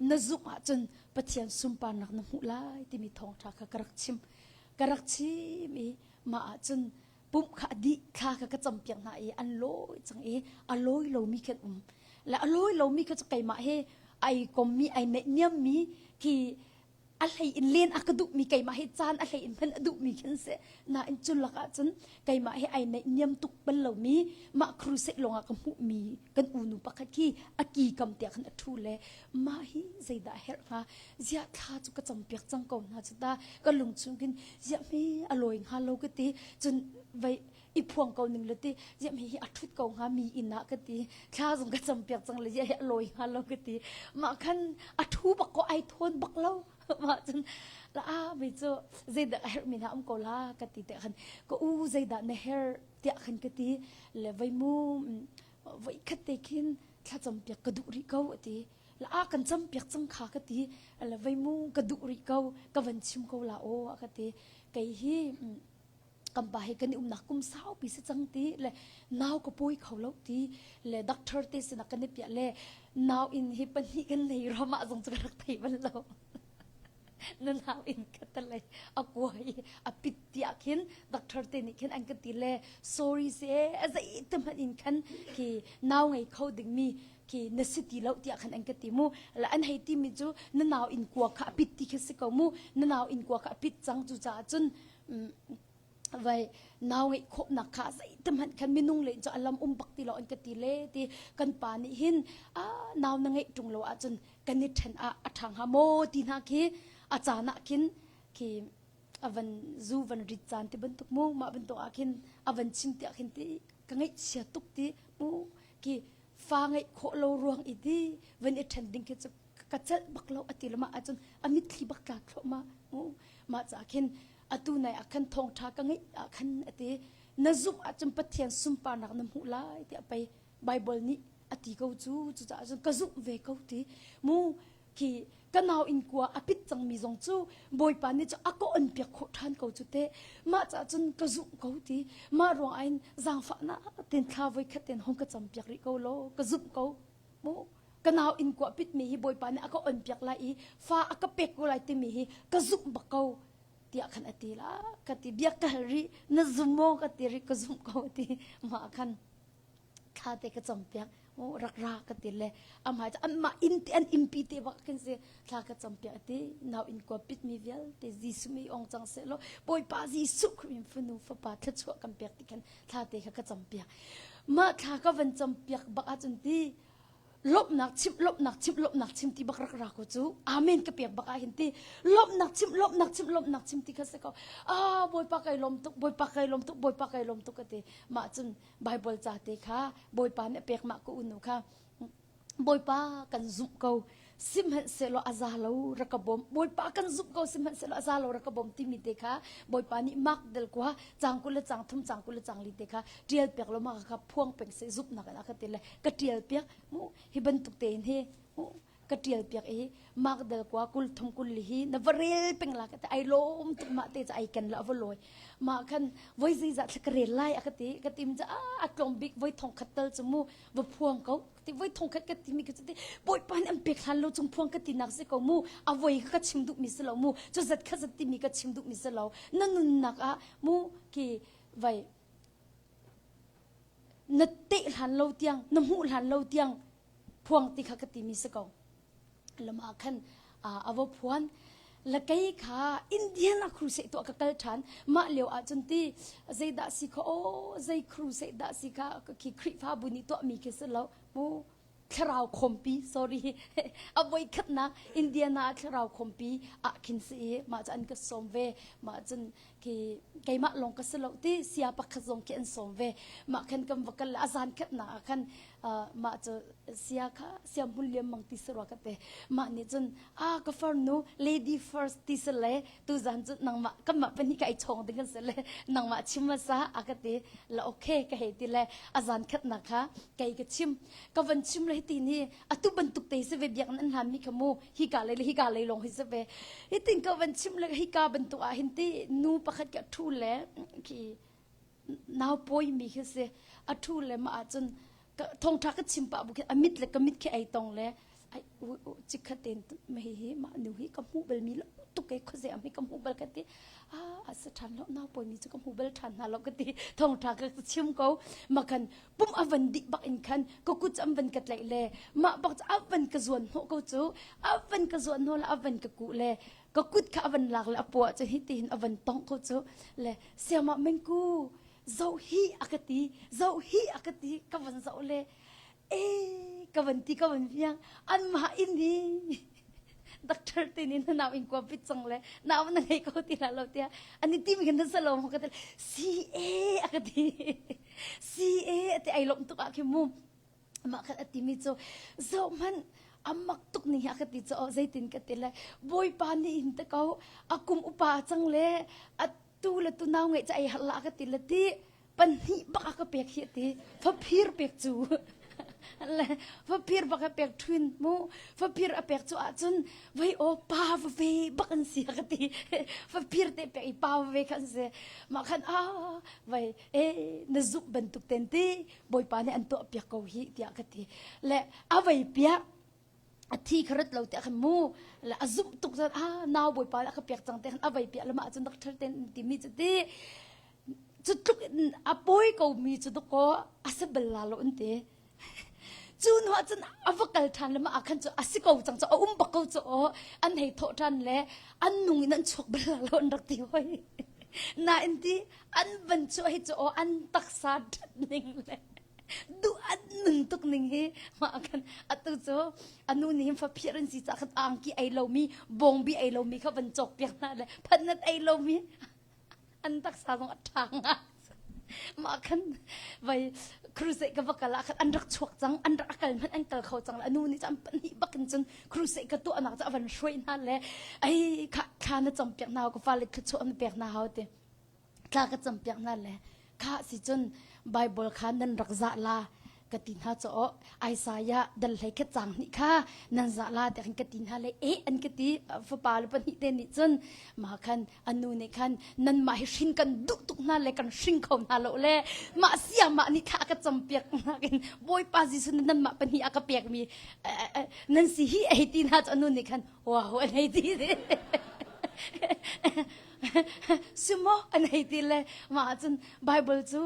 na zumh ahcun Pathian sunparnak na hmuh lai timi thawngṭha kha ka rak chim ka rak chim i mah ahcun pumh kha a dih thla kha ka campiak hna i an lawi cang i a lawi lomi khi an um le a lawi lomi kha cu keimah he ai kommi ai neihniammi khi a hlei in len a ka duhmi keimah hi caan a hlei in hman a duhmi khin si nain cu lakah cun keimah hi ai neih niam tuk bal lomi mah crusade lawngah ka hmuhmi kan unu pakhat khi a ki kam tiah khan a ṭhu le mah hi zeidah herh hnga ziah thla cu ka campiak cang ko hna cu ta ka lung chung khin ziah hme a lawi hnga lo ka ti cun vai i phuang ko ning le ti ziah hi a ṭhut ko hnga mi inn ah ka ti thla zong ka campiak cang le ziah hi a lawi hnga lo ka ti mah khan a ṭhu bak ko ai thawn bak lo mah cun la a mi cu zeidah a herh mi hna um ko la ka ti te khan ka u zeidah na herh tiah khan ka ti le voi mu voi khat te khin thlacam piak ka duh rih ko a ti la a kan cam piak cang kha ka ti le voi mu ka duh rih ko ka van chim ko la aw a ka ti kei hi kan pa he kan i umnak kum saupi si cang ti le nau ka pawi kho lo ti le doctor te sinah kan i piah le nau in hi pahnih kan nei ramah zong cu ka rak thei bal lo na nau in ka talei a kuai a pit tiah khin doctor te nih khin an ka ti le sorry se a zei te hmanh in khan khi nau ngei kho ding mi khi na si ti lo tiah khan an ka ti mu la an hei ti mi cu na nau in kua kha a pit ti khi si ko mu na nau in kua kha a pit cang cu caah cun. Vai nau ngeih khawhnak kha zeitim hmanh khan minung le cu alam um bak ti lo an ka ti le ti kan pa nih hin a nau na ngeih ṭung lo ahcun kan i ṭhen ah a ṭha hnga maw ti hna khi a caan ah khin khi a van zu van rit caan ti bantuk mu mah bantuk ah khin a van chim tiah khin ti ka ngaihchia tuk ti mu ki fa ngeih khawh lo ruang i ti van i ṭhen ding khi cu ka celh bak lo a ti le mah ahcun a mitthli bak tla thluahmah mu mah caah khin atu nai ah khan thawngṭha ka ngeih ah khan a ti na zumh ahcun Pathian sunparnak na hmuh lai tiah pei Bible nih a ti ko cu cucaah cun ka zumh ve ko ti mu khi ka nau in kua a pit cangmi zong cu Bawipa nih cu a ka on piak khawh ṭhan ko cu teh mah caah cun ka zumh ko ti mah ruang ah hin zaangfahnak ten thla voi khat ten hong ka cam piak rih ko law ka zumh ko mu ka nau in kua pitmi hi Bawipa nih a ka on piak lai i fa a ka pek ko lai timi hi ka zumh bak ko tiah khan a ti la ka ti biak ka hal rih na zum maw ka ti rih ka zumh ko ti mah khan thla te ka cam piak rak ra ka ti le amah cu anmah inn te an innpi te bak khin si thla ka cam piak ti nau inn kua pit mi vialte Jesuh mi ong cang seh law Bawipa Jesuh Khrih min fanu fapa thluachuah kan pek ti khan thla te kha ka cam piak mah thla ka van cam piak bak ahcun ti lawmhnak chim lawmhnak chim lawmhnak chim ti bak rak ra ko cu amen ka pek bak ah hin ti lawmhnak chim lawmhnak chim lawmhnak chim ti kha si ko ah bawipa kai lawm tuk bawipa kai lawm tuk bawipa kai lawm tuk ka ti mah cun bible ca te kha bawipa nih a pek mah ka unu kha bawipa kan zumh ko sihmanhsehlaw a za lo rak ka bawm bawipa kan zumh ko sihmanhsehlaw a za lo rak ka bawm timi te kha bawipa nih mark del kwa cang kul le cang thum cang kul le cang li te kha tial piak lo ma kha phuang peng se zumh nak in a ka ti le ka tial piak mu hi bantuk te in hi mu ka tial piak i mark del kwa kul thum kul li hi na va rel peng la ka ti ai lawm tuk ma te cha ai ken la va lawi ma khan voi zei za thla ka rel lai a ka ti ka tim cha a tlawm bik voi thong khat tal chu mu va phuang ko ti voi thong khat ka ti mi ka ti bawipa nih an pek hlan lo cung phuang ka ti nak si ko mu a voi kha ka chim duh mi si lo mu cu zat kha zat ti mi ka chim duh mi si lo na nunnak ah mu ki vai na teh hlan lo tiang na hmuh hlan lo tiang phuang ti kha ka ti mi si ko lam ah khan a va phuan lakei kha Indian a crusade tuah ka kal ṭhan mah lio ah cun ti zeidah si kha aw zei crusade dah si kha khi Khrihfabu nih tuahmi khi si lo mu thlarau khawmpi sorry a voi khatnak Indiana ah thlarau khawmpi ah khin si i mah cu an ka sawm ve mah cun khi keimah lawng ka si lo ti sia pakhat zong khi an sawm ve mah khan kan va kal a zan khatnak ah khan mah cu sia kha sia hmun liam mang ti si rua ka te mah nih cun a ka farnu lady first ti si le tu zan cu nangmah kanmah pahnih ka i chawng ding kan si le nangmah chim hmasa a ka ti la okay ka hei ti le a zan khatnak kha kei ka chim ka van chim le ti ni atu bantuk te si ve biak nan hlan mi kha mu hi ka lei le hi ka lei lawng hi si ve hi tin ka van chim le hi ka bantuk ah hin ti nu pakhat ka thu le khi nau pawimi khi si a thu le mah ahcun thawngṭha ka chim pah bu khi a mit le ka mit khi ai tong le ai cikhat tein hi hi mah nu hi ka hmuh bal mi lo tuk e khuaze am hi ka hmuh bal ka ti ah a sa ṭhan lo nau pawimi cu ka hmu bal ṭhan hna lo ka ti thawngṭha ka chim ko makhan pum a van dih bak in khan ka kut cu an van ka tlaih le mah bak cu a van ka zuan hnawh ko cu a van ka zuan hnawh le a van ka kuh le ka kut kha a van lak le a puah cu hi tihin a van tongh ko cu le siama mengku zoh hi a ka ti zoh hi a ka ti ka van zoh le e ka van ti ka van fiang anmah in hi doctor te nih na nau in kua pit cang le nau na ngei ko ti la lo tiah ani ti mi kan sa lo mo ka ti si e a ka ti si e ati ai lom tuk ah khi mu mah khan a timi cu zoh hmanh a mak tuk ning hi a ka ti cu zeitin ka ti le bawipa nih hin te ko a kum upa cang le a tu le tu nau ngeih ca ei har la ka ti le ti pahnih bak a ka pek hi ti faphir pek cu le faphir bak a pek twin mu faphir a pek cu ahcun vai o pa va ve bak an si ka ti faphir te pek i pa va ve khan si mah khan a vai e na zuk bantuk ten ti Bawipa nih an tuah piak ko hi tiah ka ti le a vei piak a thi kha rat lo tiah khan mu le a zumh tuk zan ah nau Bawipa nih a ka piak cang te khan a vei piak le mah cun doctor ten ti mi cu ti cu tluk in a pawi ko mi cu dakaw a si bal la lo an ti cu hnu ah cun a va kal ṭhan le mah ah khan cu a si ko cang cu a um bak ko cu aw an hei thawh ṭhan le an nung in an chuak bal la lo an rak ti hoi. Nain ti an van chuah hi cu aw an taksa ṭhat ning le duh an nun tuk ning hi mah khan atu cu anu nih hin faphir an si caah khan angki ei lomi bawngbi ei lomi kha van cawk piak hna le phatnat ei lomi an taksa zong a ṭha ngai. Mah khan vai crusade ka va kal ah khan an rak chuak cang an rak kal hmanh an kal kho cang le anu nih cun pahnih bakin cun crusade ka tuahnak cu a van hruai hna le ai kha thla na cam piak hna ka fale thluachuah na pek hna hau ti thla ka cam piak hna le kha si cun Bible kha nan rak zah la ka ti hna cho Isaiah dal hlei khat cang hnih kha nan zah la tiah ka ti hna le e an ka ti fapa le pahnih te nih cun ma khan anu nih khan nanmah hi hrin kan duh tuk hna le kan hring kho hna lo le mah sia mah nih thla a ka campiak nakin Bawipa Jesuh nih nanmah pahnih a ka pekmi nan si hi ei ti hna cu anu nih khan wow an hei ti simo an hei ti le mah cun Bible cu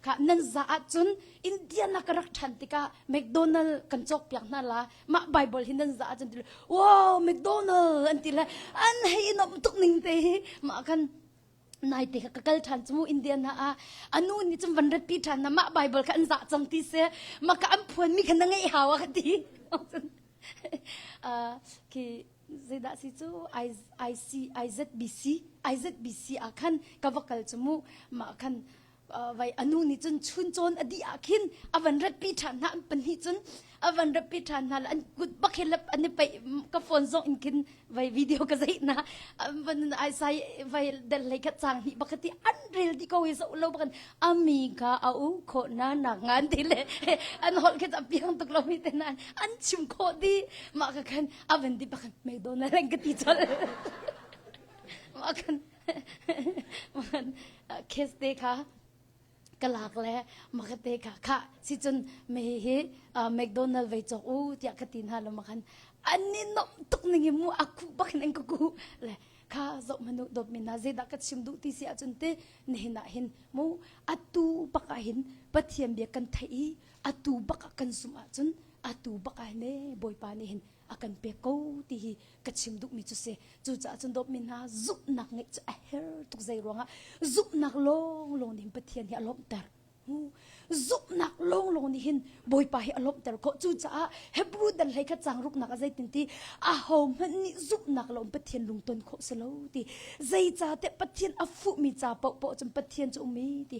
kha nan za ahcun Indiana ka rak ṭhan tikah McDonald kan cawk piak hna la mah Bible hi nan za ahcun ti wow McDonald an ti le an hei i nuamh tuk ning te hi mah kan nai te ka kal ṭhan cu Indiana ah anu nih cun van rat pi ṭhan na mah Bible kha an zah cang ti se mah ka an phuan mi kha na ngeih hau a ka ti khi zeidah si cu IC IZBC IZBC ah khan ka va kal cu mu mah khan vai anu nih cun chun cawn a dih ah khin a van ratpi ṭhan hna an pahnih cun a van ratpi ṭhan hna an kut bak he lap an i paih ka phone zong in khin vai video ka zeih na van ai sai vai del hlei khat chang hnih bak ti an rel di ko hi zo lo bakan ami ka a u kho na nak ngan ti le an holh khi a piang tuk lo mi te nan an chim kho di ma ka khan a van di bakan McDonald an ka ti chol ma kan case te kha ka lak le makate kha kha si cun me hi McDonald vei cawk u tiah ka ti hna lo makhan an ni nom tuk ning hi mu aku bakin an ka ku le kha zoh manu dawt min na zeidah ka chim duh ti si ahcun te nihin ah hin mu atu bak ah hin Pathian bia kan theih i atu bak ah kan zumh ahcun atu bak ah hin Bawipa nih hin a kan pek ko ti hi ka chim duhmi cu si cucaah cun dawtmi hna zumhnak ngeih cu a her tuk zei ruangah zumhnak lawnglawng nih hin Pathian hi a lawmhter zumhnak lawnglawng nih hin Bawipa hi a lawmhter khawh cucaah Hebrew dal hlei kha cang ruknak a zeitin ti aho hmanh nih zumhnak lo Pathian lungton khawh si lo ti zeicahtiah Pathian a fuhmi ca paohpaoh cun Pathian cu um i ti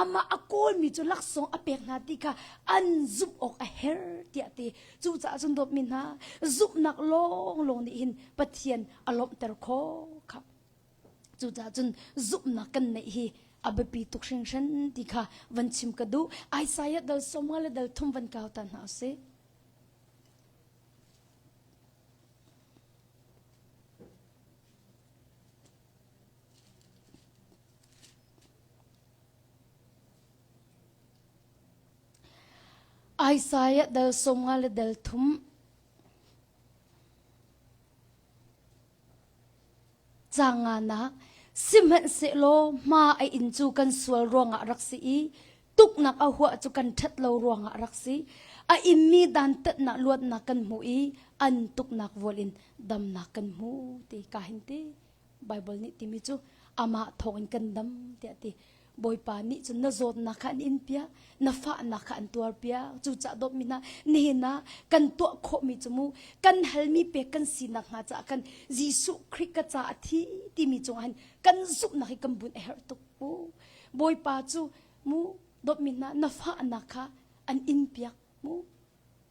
amah a kawlmi cu laksawng a pek hna ti kha an zumh awk a her tiah ti Cucaah cun dawtmi hna, zumhnak lawnglawng nih hin Pathian a lawmhter khawh kha. Cucaah cun zumhnak kan neih hi a biapi tuk hringhran ti kha van chim ka duh. Isaiah dal sawmnga le dal thum van kau ta hna usih. Isaiah dal 50 le dal thum Canganak Sihmanhsehlaw hma a inn cu kan sual ruangah rak si i tuknak a huah cu kan ṭhat lo ruangah rak si. A immi dantatnak luatnak kan hmu i an tuknak vual in damnak kan hmu ti ka hin ti. Bible nih timi cu amah thawngin kan dam tiah ti. Bawipa nih cun na zawtnak kha an in piak, na fahnak kha an tuar piak. Cucaah dawtmi hna, nihin ah kan tuah khawhmi cu mu kan halmi pek kan sinak hnga caah kan Jesuh Khrih ka ca a thi timi cungah hin kan zumhnak hi kan bunh a herh tuk mu. Bawipa cu mu dawtmi hna na fahnak kha an in piak mu.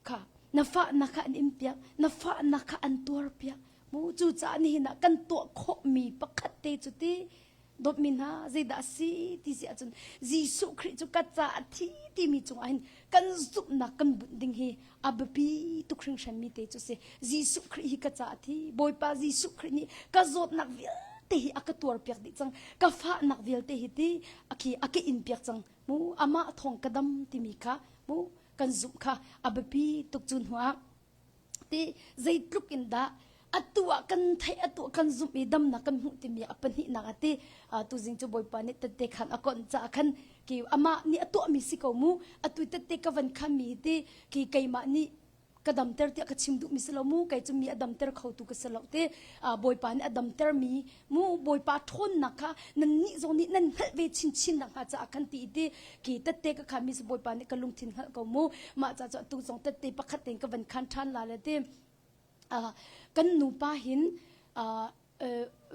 Kha na fahnak kha an in piak, na fahnak kha an tuar piak. Mu cucaah nihin ah kan tuah khawhmi pakhat te cu ti dawtmi hna zeidah a si ti si ahcun Jesuh Khrih cu ka ca a thi timi cungah hin kan zumhnak kan bunh ding hi a biapi tuk hringhranmi te cu si. Jesuh Khrih hi ka ca a thi. Bawipa Jesuh Khrih nih ka zawtnak vialte hi a ka tuar piak dih cang. Ka fahnak vialte hi ti a khi a ka in piak cang. Mu amah thawng ka dam timi kha mu kan zumh kha a biapi tuk cu hnuah ti zeitluk in dah atu ah kan theih atu ah kan zumh i damnak kan hmuh timi a pahnihnak a ti tuzing cu bawipa nih tette khan a konh caah khan ki amah nih a tuahmi si ko mu atu tette ka van khanmi ti ki keimah nih. Ka damter tiah ka chim duhmi si lo mu, kei cu mi a damter khotu ka si lo ti. Bawipa nih a damter mi mu Bawipa ṭhawnnak kha nannih zong nih nan hngalh ve chinchin nakhnga caah khan ti ti ki tette ka khan mi si Bawipa nih ka lungthin hngalh ko mu. Mah ca cu atu zong tette pakhat tein ka van khan ṭhan la le ti. Kan nupa hin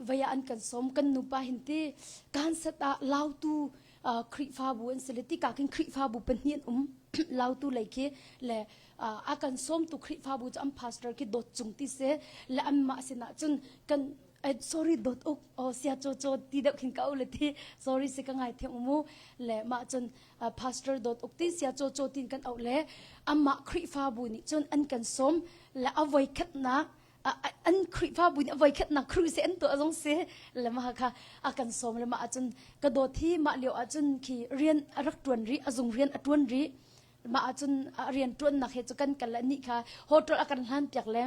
vei ah an kan sawm kan nupa hin ti kansat ah lautu Khrihfabu an si le ti ka khin Khrihfabu pahnih an um lautu lei khi le a kan sawmtu Khrihfabu cu an pastor khi dawt cung ti si le anmah sinah cun kan sorry dawt uk oh sia cho cho ti deuh khin ka le ti sorry si ka ngai thiam mu le mah cun pastor dawt uk ti sia cho cho tin kan auh le amah Khrihfabu nih cun an kan sawm le a voi khatnak an Khrihfabu nih a voikhatnak crusade an tuah zong si le mah kha a kan sawm le mah ahcun ka dawt hi mah lio ahcun khi rian a rak ṭuan rih a zung rian a ṭuan rih mah ahcun a rian ṭuannak he cu kan kal le nih kha hotel a kan hlan piak le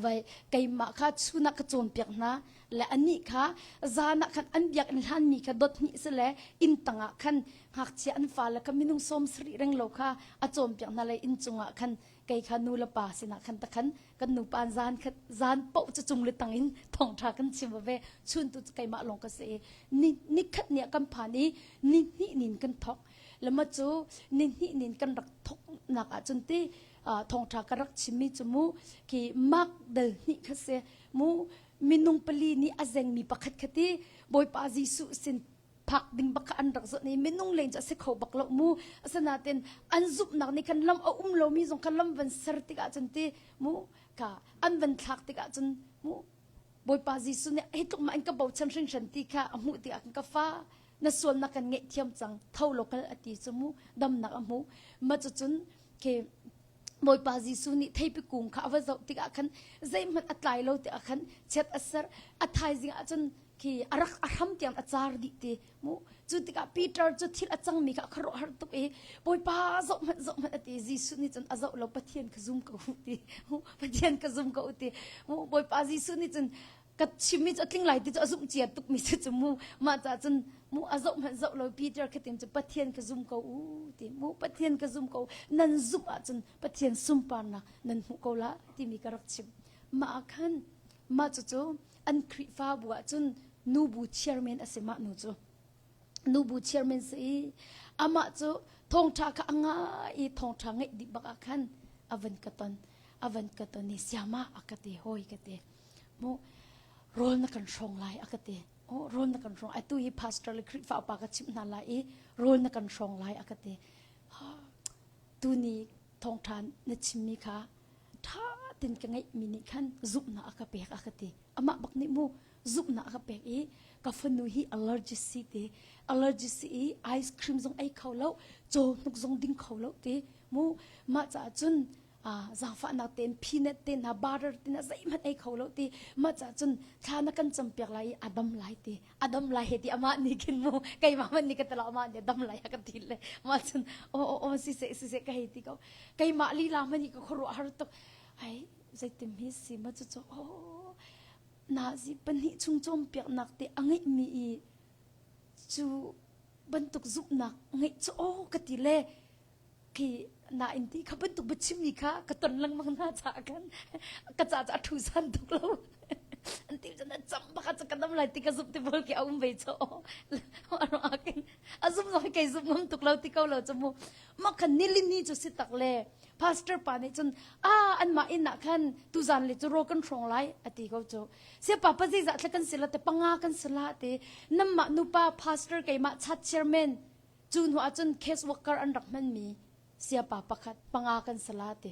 vai keimah kha chun ah ka cawnpiak hna le anih kha zan ah khan an biakinn hlanmi kha dot hnih si le inn tangah khan ngakchia an fale kha minung sawm sarih reng lo kha a cawnpiak hna le inn cungah khan kei kha nu le pa sinah khan takhan kan nupa zan khat zan poh cu cung le tang in thawngtha kan chim ve chun tu cu keimah lawng ka si ni ni khat ni kan phan i ni hnih nin kan thok lama cu ni hnih nin kan rak thok nak ah cun ti thawngtha ka rak chimmi cu mu ki mak dal hnih kha se mu minung pali nih a zengmi pakhat khati bawipa Jesuh sin phak ding bak kha an rak zoh ni minung len cu a si kho bak lo mu asinain an zumhnak nih khan lam a um lomi zong kha lam van ser tikah cun ti mu ka an van thlak tikah cun mu Bawipa Jesuh nih hi tluk ma in ka bochan hringhran ti kha a hmuh tikah ka fa na sualnak kan ngaihthiam cang tho lo kal a ti cu mu damnak a hmu ma cu cun ke Bawipa Jesuh nih theipi kung kha a va zoh tikah khan zeihmanh a tlai lo tikah khan chiat a ser a thaizing ah cun khi a rak a hram tiang a car dih ti mu cu tikah Peter cu thil a cangmi kha a khuaruahhar tuk i Bawipa zoh hmanh zoh hmanh a ti Jesuh nih cun a zoh lo Pathian ka zum ko ti Pathian ka zum ko ti mu Bawipa Jesuh nih cun ka chimmi cu a tling lai ti cu a zumh cia tukmi cu cu mu mah caah cun mu a zoh hmanh zoh lo Peter kha tim cu Pathian ka zum ko u ti mu Pathian ka zum ko nan zumh ahcun Pathian sunparnak nan hmuh ko la timi ka rak chim mah ah khan mah cucu an Khrihfabu ahcun nubu chairman a si mah nu cu nubu chairman si i amah cu thawngṭha kha a ngai i thawngṭha ngeih dih bak ah khan a van ka ton a van ka ton i siama a ka ti hawi ka ti mu rawl na kan hrawng lai a ka ti oh rawl na kan hrawng atu hi pastor le Khrihfa upa ka chimh hna lai i rawl na kan hrawng lai a ka ti tuni thawngṭha na chimmi kha ṭha tin ka ngeihmi nih khan zumhnak a ka pek a ka ti amah bak nih mu zumhnak a ka pek i ka fanu hi allergy si ti allergy si i ice cream zong ei kho lo caw hnuk zong ding kho lo ti mu mah caah cun zaangfahnak tein peanut te hna butter te hna zeihmanh ei kho lo ti mah caah cun thla na kan campiak lai i a dam lai ti a dam lai he ti amah nih khin mu keimah man nih ka tala amah nih a dam lai a ka ti le mah cun o o o si seh si seh ka hei ti ko keimah lila man hi ka khuaruah har tuk ai zeitim hi si ma cu cu o nazi pahnih chung cawmpiaknak te a ngeih mi i cu bantuk zumhnak ngeih cu o ka ti le khi nain ti kha bantuk biachimmi kha ka ton lengmang hna caah khan ka ca cu a thu san tuk lo an ti cun a cam bak a ka dam lai ti ka zumh ti bol ki a um ve cho a zum zong kei zum ngam tuk lo ti ko lo chu mu ma khan nilini chu si tak le pastor pa nih cun a an mah inn ah khan tuzan le cu ro kan hrawng lai ati ko chu sia pa pa zeizah thla kan sila te panga kan sila te namma nupa pastor keimah chat chairman Cu hnu ahcun case worker an rak hmanmi siapa pakhat panga kan sala ti.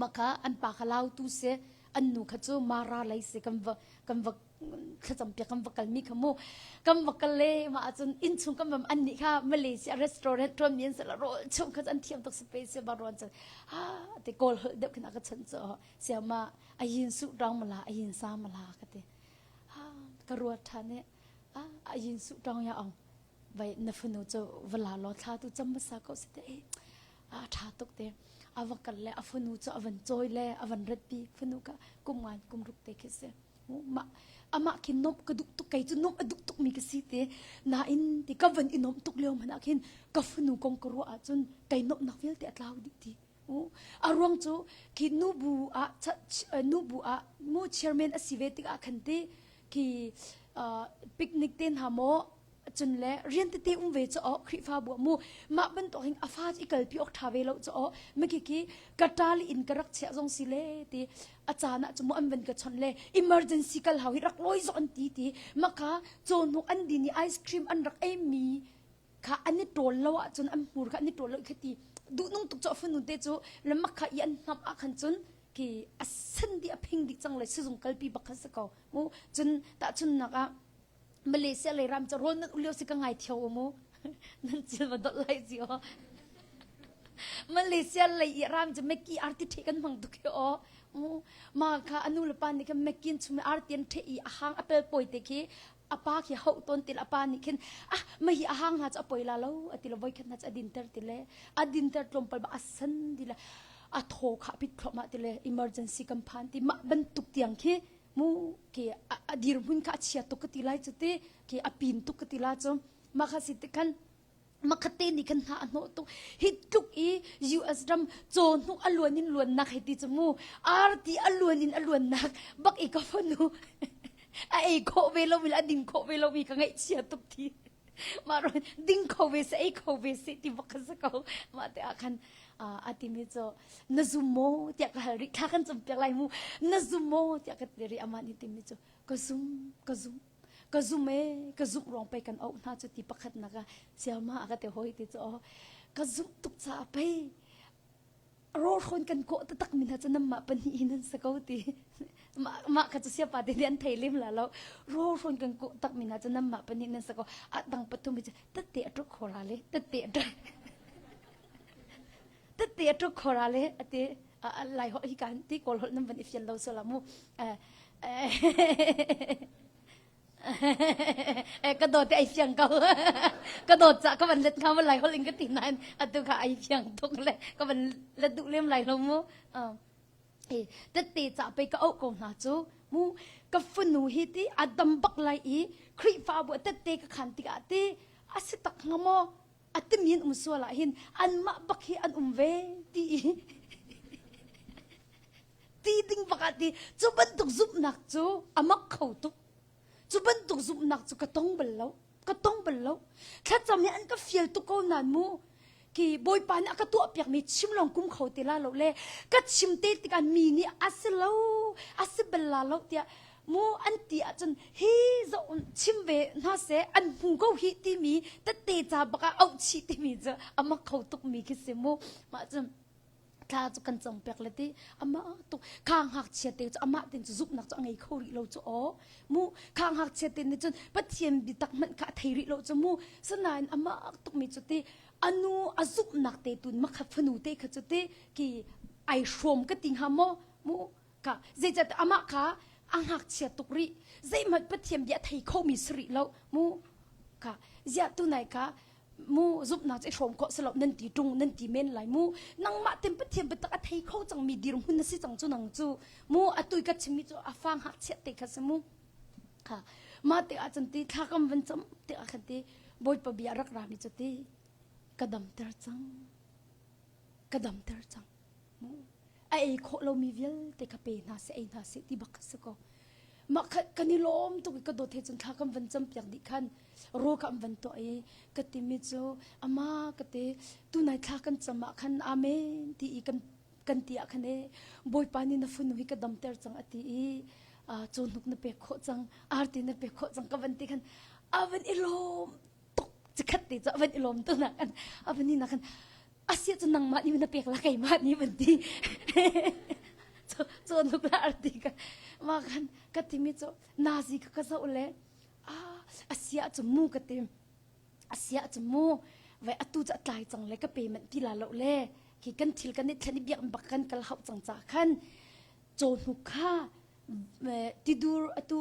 Maka an pa kha lautu si, an nu kha cu Mara lei si kan va kan va thlacam piak kan va kalmi kha mu kan va kal le ma ahcun inn chung kan vam an nih kha Malaysia restaurant tuan mi an sala rawl chung kha an thiam tuk si pe si ba ruan cun ha te kawl holh deuh khin a ka chan chu siama ayin su rang mala ayin sa mala ka ti ha ka ruat than e a ayin su tong ya ong vai na fanu cu va la law thla tu cam hmasa ko si te a tha tuk te a va kal le a fanu cu a van cawi le a van ratpi fanu ka kum ngan kum ruk te khi si ma amah khi nomh ka duh tuk kei cu nomh a duh tuk mi ka si te nain ti ka van i nomh tuk lio hmanh ah khin ka fanu kong ka ruah ahcun kei nomhnak vialte a tlau dih ti. A ruang cu khi nubu ah nubu ah mu chairman a si ve tikah khan ti khi picnic te hna maw cun le rian tete um ve cu Khrihfabu mu mah bantuk hin a fa i kalpi awk ṭha ve lo cu maki khi ka ṭali in ka rak chiah zong si le ti a caan ah cu mu an van ka chon le emergency kal hau hi rak lawi zok an ti ti maka cawhnuk an din i ice cream an rak ei mi kha an i ṭawl lo ahcun an hmur kha an i ṭawl lo kha ti duhnung tuk cu a fanu te cu le makha i an hnamh ah khan cun ki a sen dih a phing dih cang le sizung kalpi bak kha si ko mu cun tahchunnak ah Malaysia lei ram cu rawl nan ulio si ka ngai theo mu nan cil va dot lai ci o Malaysia lei i ram cu Maggi arti the kan hmang tuk hi o ma kha anu le pa nih khan Maggi chum arti an the i a hang a pel poi te khi a pa khi hauh tawn til a pa nih khin ah ma hi a hang hna cu a poi la lo a ti le voi khat hna cu a dinter ti le a dinter tlawmpal ba a san ti le a thaw kha pit thluahmah ti le emergency kan phan ti mah bantuk tiang khi mu ke a dirhmun kha a chia tuk ka ti lai cu ti ke a pin tuk ka ti la cu mah kha si ti khan makhatte nih khan hna a hnawh tuk hi tluk i US ram caw hnuk a luan in luannak hei ti cu mu arti a luan in a luannak bak i ka fanu a ei khawh ve lo mi le a ding khawh ve lo mi ka ngaihchia tuk ti mah ron ding kho ve se ei kho ve se ti bak kha si ko mah te ah khan a timi cu na zum maw tiah ka hal rih thla kan cam piak lai mu na zum maw tiah ka ti rih amah nih timi cu ka zum ka zum ka zum e ka zumh ruang pei kan auh hna cu ti pakhat nak ah siama a ka ti hoi ti cu aw ka zumh tuk caah pei rawhrawn kan kawh taktak mi hna cu nanmah pahnih hin an si ko ti mah kha cu siapa te nih an thei lem la lo rawhrawn kan kawh tak mi hna cu nanmah pahnih nan si ko a dang pathum hi cu tette a tuk khora le tette a tuk tette a tuk khora le ati lai holh hi kan ti kawl holh nan van i fian lo so la mu ka dawt ai fiang ko ka dawt ca ka van let nga ma lai hol in ka ti nain atu kha ai fiang tuk le ka van let duh lem lai lo mu tette ca pe ka auh ko hna cu mu ka fanu hi ti a dam bak lai i Khrihfabu tette ka khan tikah ti a si tak hnga maw a timi an um sual ah hin anmah bak hi an um ve ti i ti ding bak ah ti cu bantuk zumhnak cu a mak kho tuk cu bantuk zumhnak cu ka tong bal lo ka tong bal lo thlacam hi an ka fial tuk ko nan mu ki bawipa nih a ka tuah piak mi chim lawng kum kho ti la lo le ka chim te tikah mi nih a si lo a si bal la lo tiah mu an ti ahcun hi zo chim ve hna seh an hmu ko hi timi tette ca bak ah auh chih timi cu a mak kho tuk mi khi si mu mah cun thla cu kan cong pek le ti amah tuk kha ngakchia te cu amah tin cu zumhnak cu a ngei kho rih lo cu aw mu kha ngakchia te nih cun pathian biatak hmanh kha a thei rih lo cu mu sanain amah tuk mi cu ti anu a zumhnak te tun makha fanu te kha cu ti ki ai hrawm ka ti hnga maw mu ka zeicahtiah amah kha a ngakchia tuk rih zeihmanh pathian bia thei kho mi si rih lo mu ka ziah tu nai ka mu zumhnak cu i hrawm khawh si lo nan ti ṭung nan ti men lai mu nangmah ten pathian biatak a thei kho cangmi dirhmun na si cang cu nang cu mu atu ka chimmi cu a fa ngakchia te kha si mu kha mah te ah cun ti thla kam van cam te ah khan ti bawipa bia rak rami cu ti ka damter cang ka damter cang mu a ei khawh lomi vialte kha pe hna seh ei hna seh ti bak kha si ko mah kha kan i lawm tuk i ka dawt he cun thla kan van cam piak dih khan rawl kha an van tuah i ka timi cu ama ka te tunai thla kan cam ah khan amen ti i kan kan ti ah khan e bawipa nih na funu hi ka damter cang a ti i cawhnuk na pek khawh cang arti na pek khawh cang ka van ti khan a van i lawm tuk chikhat te cu a van i lawm tu nak kan a van ni nak khan asia cu nangmah nih na pek la keimah nih van ti cu nuk la arti ka ma khan ka timi cu nazi ka ka zoh le ah asia cu mu ka ti asia cu mu vai atu cu tlai cang le ka pe man ti la lo le khi kan thil kan i thlen i biak bak kan kal hau cang ca khan caw hnuk kha tidur atu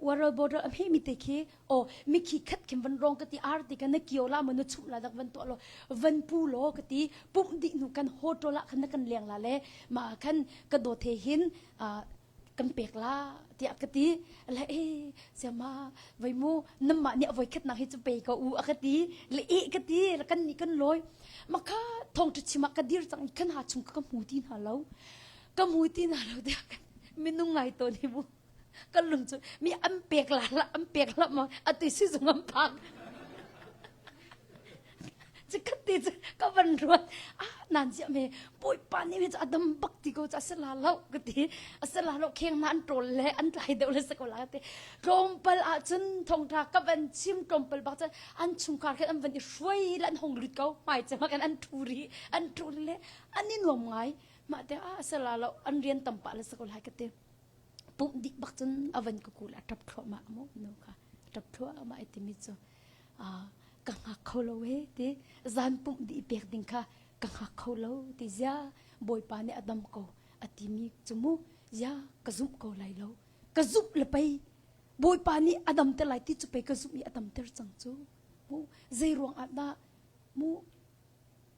waral border a hme mi te khi o mikhi khat khin van rong ka ti ar ti kan na kio la mo na chum la dak van to lo van pu lo ka ti pum di nu kan hotel ah khan na kan leng la le ma khan ka do the hin. Kan pek la tiah ka ti. Le e siama voi mu namah nih a voi khatnak hi cu pe ko u a ka ti. Le e ka ti le kan nih kan lawi. Maka thawngṭha chim ah ka dir cang i kan ha chung ka hmu ti hna lo. Ka hmu ti hna lo tiah minung ngai tawn hi mu. Kan lung cu mi an pek la la an pek la ma atu sizung an phak. Cikhat te cu ka van ruat ah nan ziah me bawipa nih me cu a dam bak ti ko cu a si la lo ka ti a si la lo kheng na an ṭawl le an tlai deuh le si ko la ka ti tlawmpal ah cun thawngṭha ka van chim tlawmpal bak cun an chungkhar khan an van i hruai le an hong lut ko hmai cem ah khan an ṭhu rih an ṭhu le an i nuam ngai mah te ah a si la lo an rian tam pah le si ko lai ka ti pumh dih bak cun a van ka kul a ṭap thluahmah mu nu kha ṭap thluahmah ai timi cu ka hngak kho lo he ti zan pumh dih pek ding kha ka hngak kho lo ti zia bawipa nih a dam ko a timi cu mu zia ka zumh ko lai lo ka zumh le pei bawipa nih a dam ter lai ti cu pei ka zumh i a dam ter cang cu mu zei ruang ah dah mu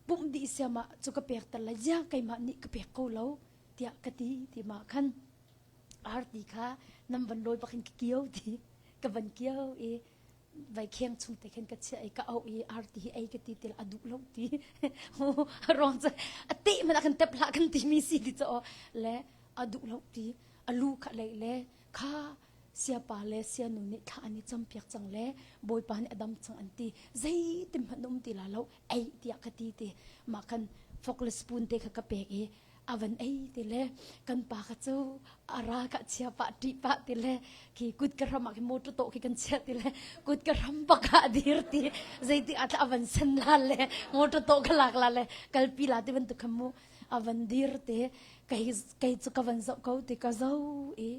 pumh dih siam ah cu ka pek ter lai zia keimah nih ka pek ko lo tiah ka ti ti ma khan arti kha nam van lawi bak in ka kio ti ka van kio i vai kheng chung te khin ka chia i ka auh i arti hi ei ka ti til a duh lo ti rong cu a te man a kan tep hlah kan ti mi si ti cho le a duh lo ti a lu kha lei le kha siapa le sianu nih thla an i cam piak cang le bawipa nih a dam cang an ti zeitin hmanh um ti la lo ei tiah ka ti ti mah khan fork le spoon te kha ka pek i a van ei ti le kan pa kha cu a ra ka chia pah ṭih pah ti le khi kut ka ram ah khi motor to khi kan chia ti le kut ka ram bak ah dir ti zeiti ah a van sen la le motor to ka lak la le kalpi la ti bantuk kha mu a van dir te kei kei cu ka van zoh ko ti ka zo i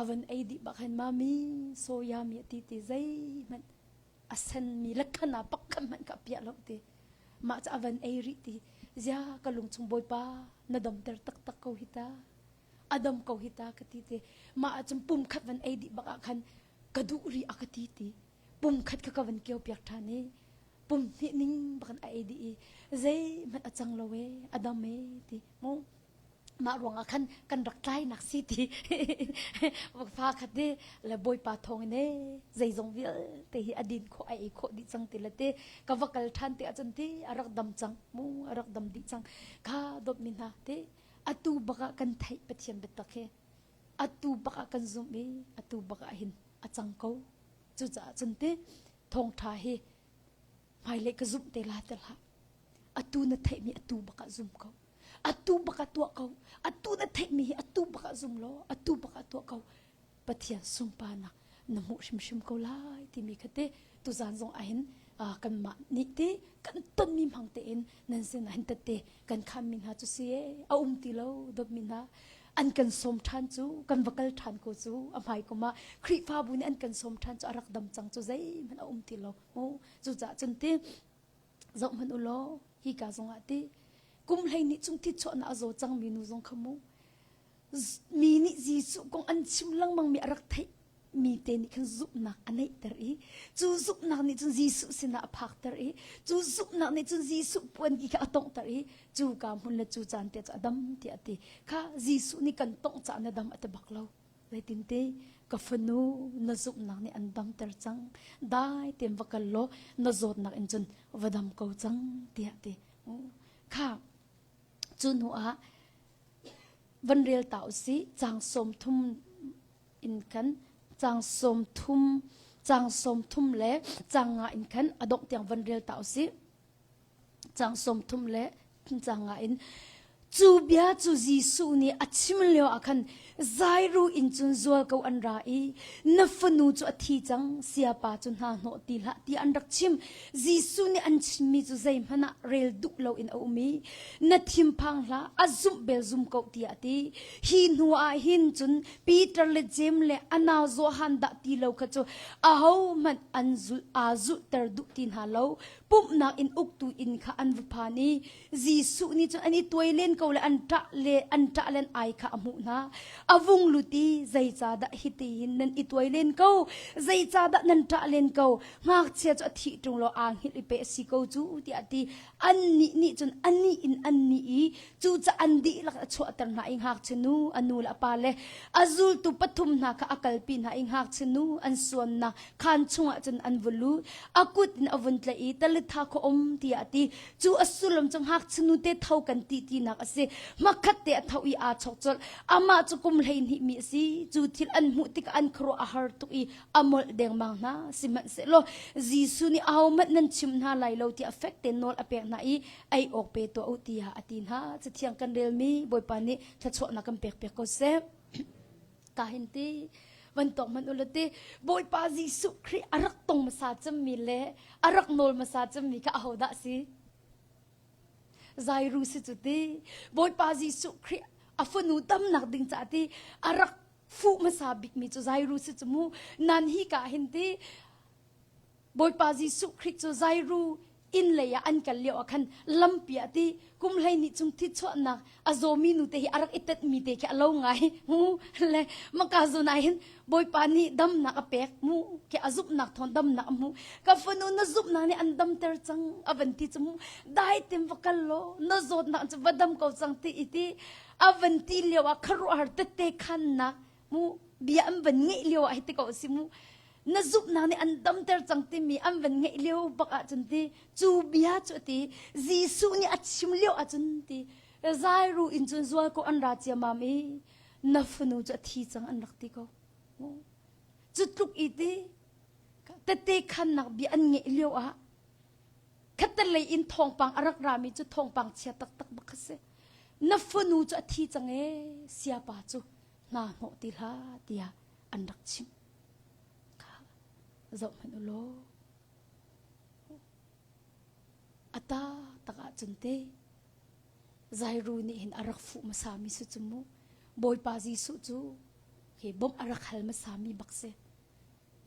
a van ei dih bak hin mami soya mi ti ti zeihmanh a senmi lakhan ah pakhat hmanh ka piah lo ti mah cu a van ei rih ti zia ka lungchung bawipa na damter taktak ko hi ta a dam ko hi ta ka ti te mah ahcun pum khat van ei dih bak ah khan ka duh rih a ka ti ti pum khat kha ka van kio piak ṭhan i pum hnih ning bakan a ei dih i zeihmanh a cang lo e a dam e ti mu mah ruangah khan kan rak tlainak si ti fa khat i le bawipa thawng in e zeizong vialte hi a din khawh a ei khawh dih cang ti le te ka va kal ṭhan te ahcun ti a rak dam cang mu a rak dam dih cang kha dawtmi hna te atu bak ah kan theih Pathian biatak hi atu bak ah kan zumh i atu bak ah hin a cang ko cucaah cun te thawngṭha hi hmailei ka zumh te la te hlah atu na theihmi atu bak ah zum ko atu bak ah tuah ko atu na theihmi hi atu bak ah zum law atu bak ah tuah ko Pathian sunparnak na hmuh hrimhrim ko lai timi kha te tuzan zong ahhin kanmah nih te kan tonmi hmang tein nan sin ahhin tette kan khammi hna cu si e a um ti lo dawtmi hna an kan sawm ṭhan cu kan va kal ṭhan ko cu a hmai kum ah Khrihfabu nih an kan sawm ṭhan cu a rak dam cang cu zeihmanh a um ti lo mu cucaah cun ti zoh hmanh u law hika zongah ti kum 12 chung thi chuahnak a zaw cangmi nu zong kha mu mi nih Jesuh kong an chim lengmang mi a rak theih mi te nih khan zumhnak a neihter i cu zumhnak nih cun Jesuh sinah a phakter i cu zumhnak nih cun Jesuh puanki kha a tonghter i cu ka hmun le cu caan te cu a dam tiah a ti kha Jesuh nih kan tongh caah na dam a ti bak lo Zeitinte ka fanu na zumhnak nih an damter cang dai tein va kal law na zawtnak in cun va dam ko cang tiah ti kha cu hnu ah van rel ta usih cang 30 in khan cang 30 cang 30 le cang nga in khan a dongh tiang van rel ta usih Cang 30 le cang nga in cu bia cu Jesuh nih a chim lio ah khan Zairu inn cun zual ko an ra i na fanu cu a thi cang siapa cu hna hnawh ti hlah tiah an rak chim Jesuh nih an chimmi cu zeihmanh ah rel duh loin a um i na thinphang hlah a zumh bel zum ko tiah a ti hi hnu ah hin cun Peter le Jeim le a nau Johan dah ti lo kha cu ahohmanh an zulh aa zulhter duh ti hna lo pumhnak in uktu inn kha an va phan i Jesuh nih cun an i tuai len. ko le an ṭah le an ṭah len ai kha a hmuh hna. A vung lut i zeicahdah hiti hin nan i tuai len ko? Zeicahdah nan ṭah len ko? Ngakchia cu a thih ṭung law aa hngilh i peh a si ko cu tiah a ti. Annih nih cun anih in annih i cucaah an dihlak a chuahter hna i ngakchia nu a nu le a pa le a zultu pathum hna kha a kalpi hna i ngakchia nu an suannak khaan chungah cun an va lut. A kut in a vun tlaih i talitha kha um tiah a ti. Cu a sullam cu ngakchia nu te tho kan ti tinak a si. Hmakhat te a tho i aa chok colh. Amah cu kum 12 mi a si. Cu thil an hmuh tikah an khuaruah a har tuk i a molh dengmang hna. Sihmanhsehlaw Jesuh nih ahohmanh nan chim hna lai lo tiah fek tein nawl a pek hna i ei awk pe tuah u tiah a ti hna. Cathiang kan relmi Bawipa nih thluachuahnak kan pek piak ko seh. Ka hin ti van tawk hmanh u ti Bawipa Jesuh Khrih a rak tong hmasa cemmi le a rak nawl hmasa cemmi kha ahodah si? Zairu si cu ti Bawipa Jesuh Khrih a fanu damnak ding caah ti a rak fuh hmasa bikmi cu Zairu si cu mu nan hi ka hin ti Bawipa Jesuh Khrih cu Zairu inn lei ah an kal lio ah khan lampi ah ti kum 12 chung thi chuahnak a zawmi nu te hi a rak i tetmi te khi a lo ngai mu le maka zawn ah hin Bawipa nih damnak a pek mu khi a zumhnak thawng damnak a hmu ka fanu na zumhnak nih an damter cang a van ti cu mu dai tim va kal law na zawtnak cu va dam ko cang ti i ti a van ti lio ah khuaruahhar tette khannak mu bia an van ngeih lio ah hi ti ko si mu na zumhnak nih an damter cang timi an van ngeih lio bak ahcun ti cu bia cu ti Jesuh nih a chim lio ahcun ti zairu in cun zual ko an ra ciamam i na fanu cu a thi cang an rak ti ko cu tluk i ti tete khannak bia an ngeih lio ah khattelei in thawngpang a rak rami cu thawngpang chia taktak bak kha si na fanu cu a thi cang e siapa cu hna hnawh ti hlah tiah an rak chimh kha zoh hmanh u law a ta tak ahcun te Zairu nih hin a rak fuh hmasa mi si cu mu Bawipa Jesuh cu hi bawmh a rak hal hmasa mi bak si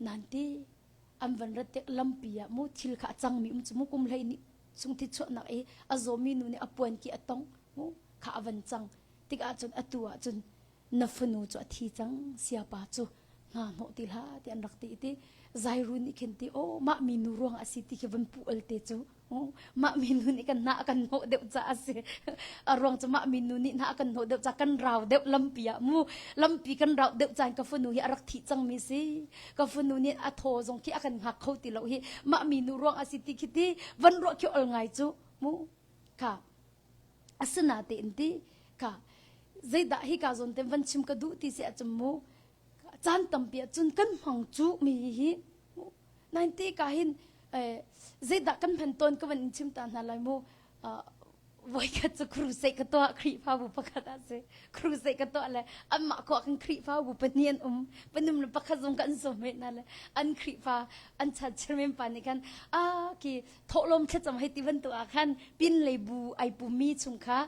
nan ti an van rat tik lampi ah mu thil kha a cangmi um cu mu kum hlei nih chung thi chuahnak i a zawmi nu nih a puan ki a tong mu kha a van cang tikah cun atu ah cun na fanu cu a thi cang siapa cu hna hnawh ti hlah ti an rak ti ti zairu nih khin ti oh mah mi nu ruang a si ti khi van pu al te cu mah mi nu nih kan hna a kan hnawh deuh ca a si a ruang cu mah mi nu nih hna a kan hnawh deuh ca kan rau deuh lampi ah mu lampi kan rau deuh caan ka fanu hi a rak thih cang mi si ka fanu nih a thaw zong khi a kan hngak kho ti lo hi mah mi nu ruang a si ti khi ti van ruah khi ol ngai cu mu kha asinatein ti kha zeidah hi ka zawn te van chim ka duh ti si ahcun mu caan tampi ahcun kan hmang cu mi hi nain ti ka hin zeidah kan hman tawn ka van in chim ta hna lai mu voikhat cu crusade ka tuah Khrihfabu pakhat ah si crusade ka tuah le anmah khua kan Khrihfabu pahnih an um panum le pakhat zong kan sawm ve hna le an Khrihfa an chan chairman pa nih khan a khi thawhlawm thlacam hei ti bantuk ah khan pin lei bu ai pummi chung kha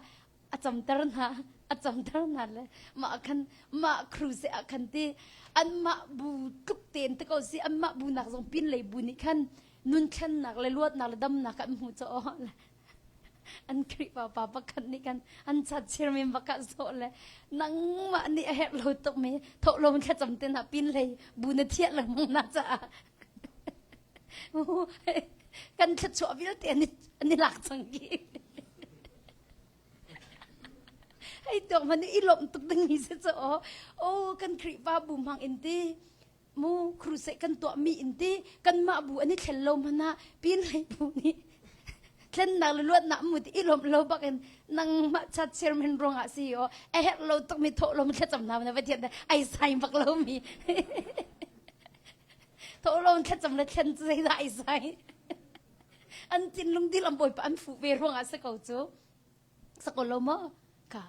a camter hna a camter hna le mah khan mah crusade ah khan ti anmah bu tluk tein te ko si anmah bu nak zong pin lei bu nih khan nun thlennak le luatnak le damnak an hmu cho an Khrihfa pa pakhat nih kan an chat chairman baka zo le nangmah nih a herh lo tuk mi thawhlawm thlacam te na pin lei bu na thiah lengmang na caah kan thluachuah vialte an i lak cang ki hei tuak man i lawmh tuk ding mi si cu aw oh kan Khrihfa bu hmang in ti mu crusade kan tuah mi in ti kanmah bu an i thlen lo hmanh ah pin lei bu nih thlennak le luatnak mu ti i lawmh lo bak in nangmah chat chairman ruang ah si o a herh lo tuk mi thawh lo mi thlacam na na pathian ai sai bak lo mi thawh lo thlacam le thlen cu zeidah ai sai an thinlung dilam bawipa an fuh ve ruang ah si ko cu sako lo maw ka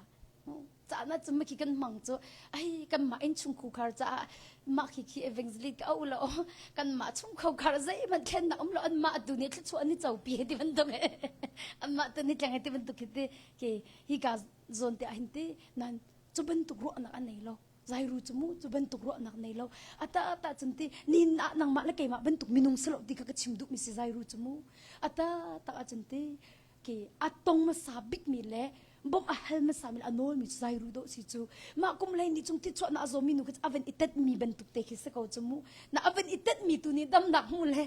caan ah cun khi kan hmang cu ai kanmah in chungkhar caah mah khi khi evangelist ka au lo kanmah chungkhar zeihmanh thlennak um lo anmah tu nih thluachuah an i copi he ti bantuk anmah tu nih tleng he ti bantuk khi ti khi hi ka zawn te ah hin ti nan cu bantuk ruahnak an nei lo zairu cu mu cu bantuk ruahnak nei lo ata ata cun ti nin ah nangmah le keimah bantuk minung si lo ti kha ka chim duh mi si zairu cu mu ata tak ah cun ti ke a tong hmasa bik mi le Bawmh a hal hmasa mi le a nawl mi cu zairu dawh si cu. Mah kum hlei ni cung ti chuahnak a zawmi nu khi a van i tet mi bantuk te khi si ko cu mu. Na a van i tet mi tu nih damnak hmu le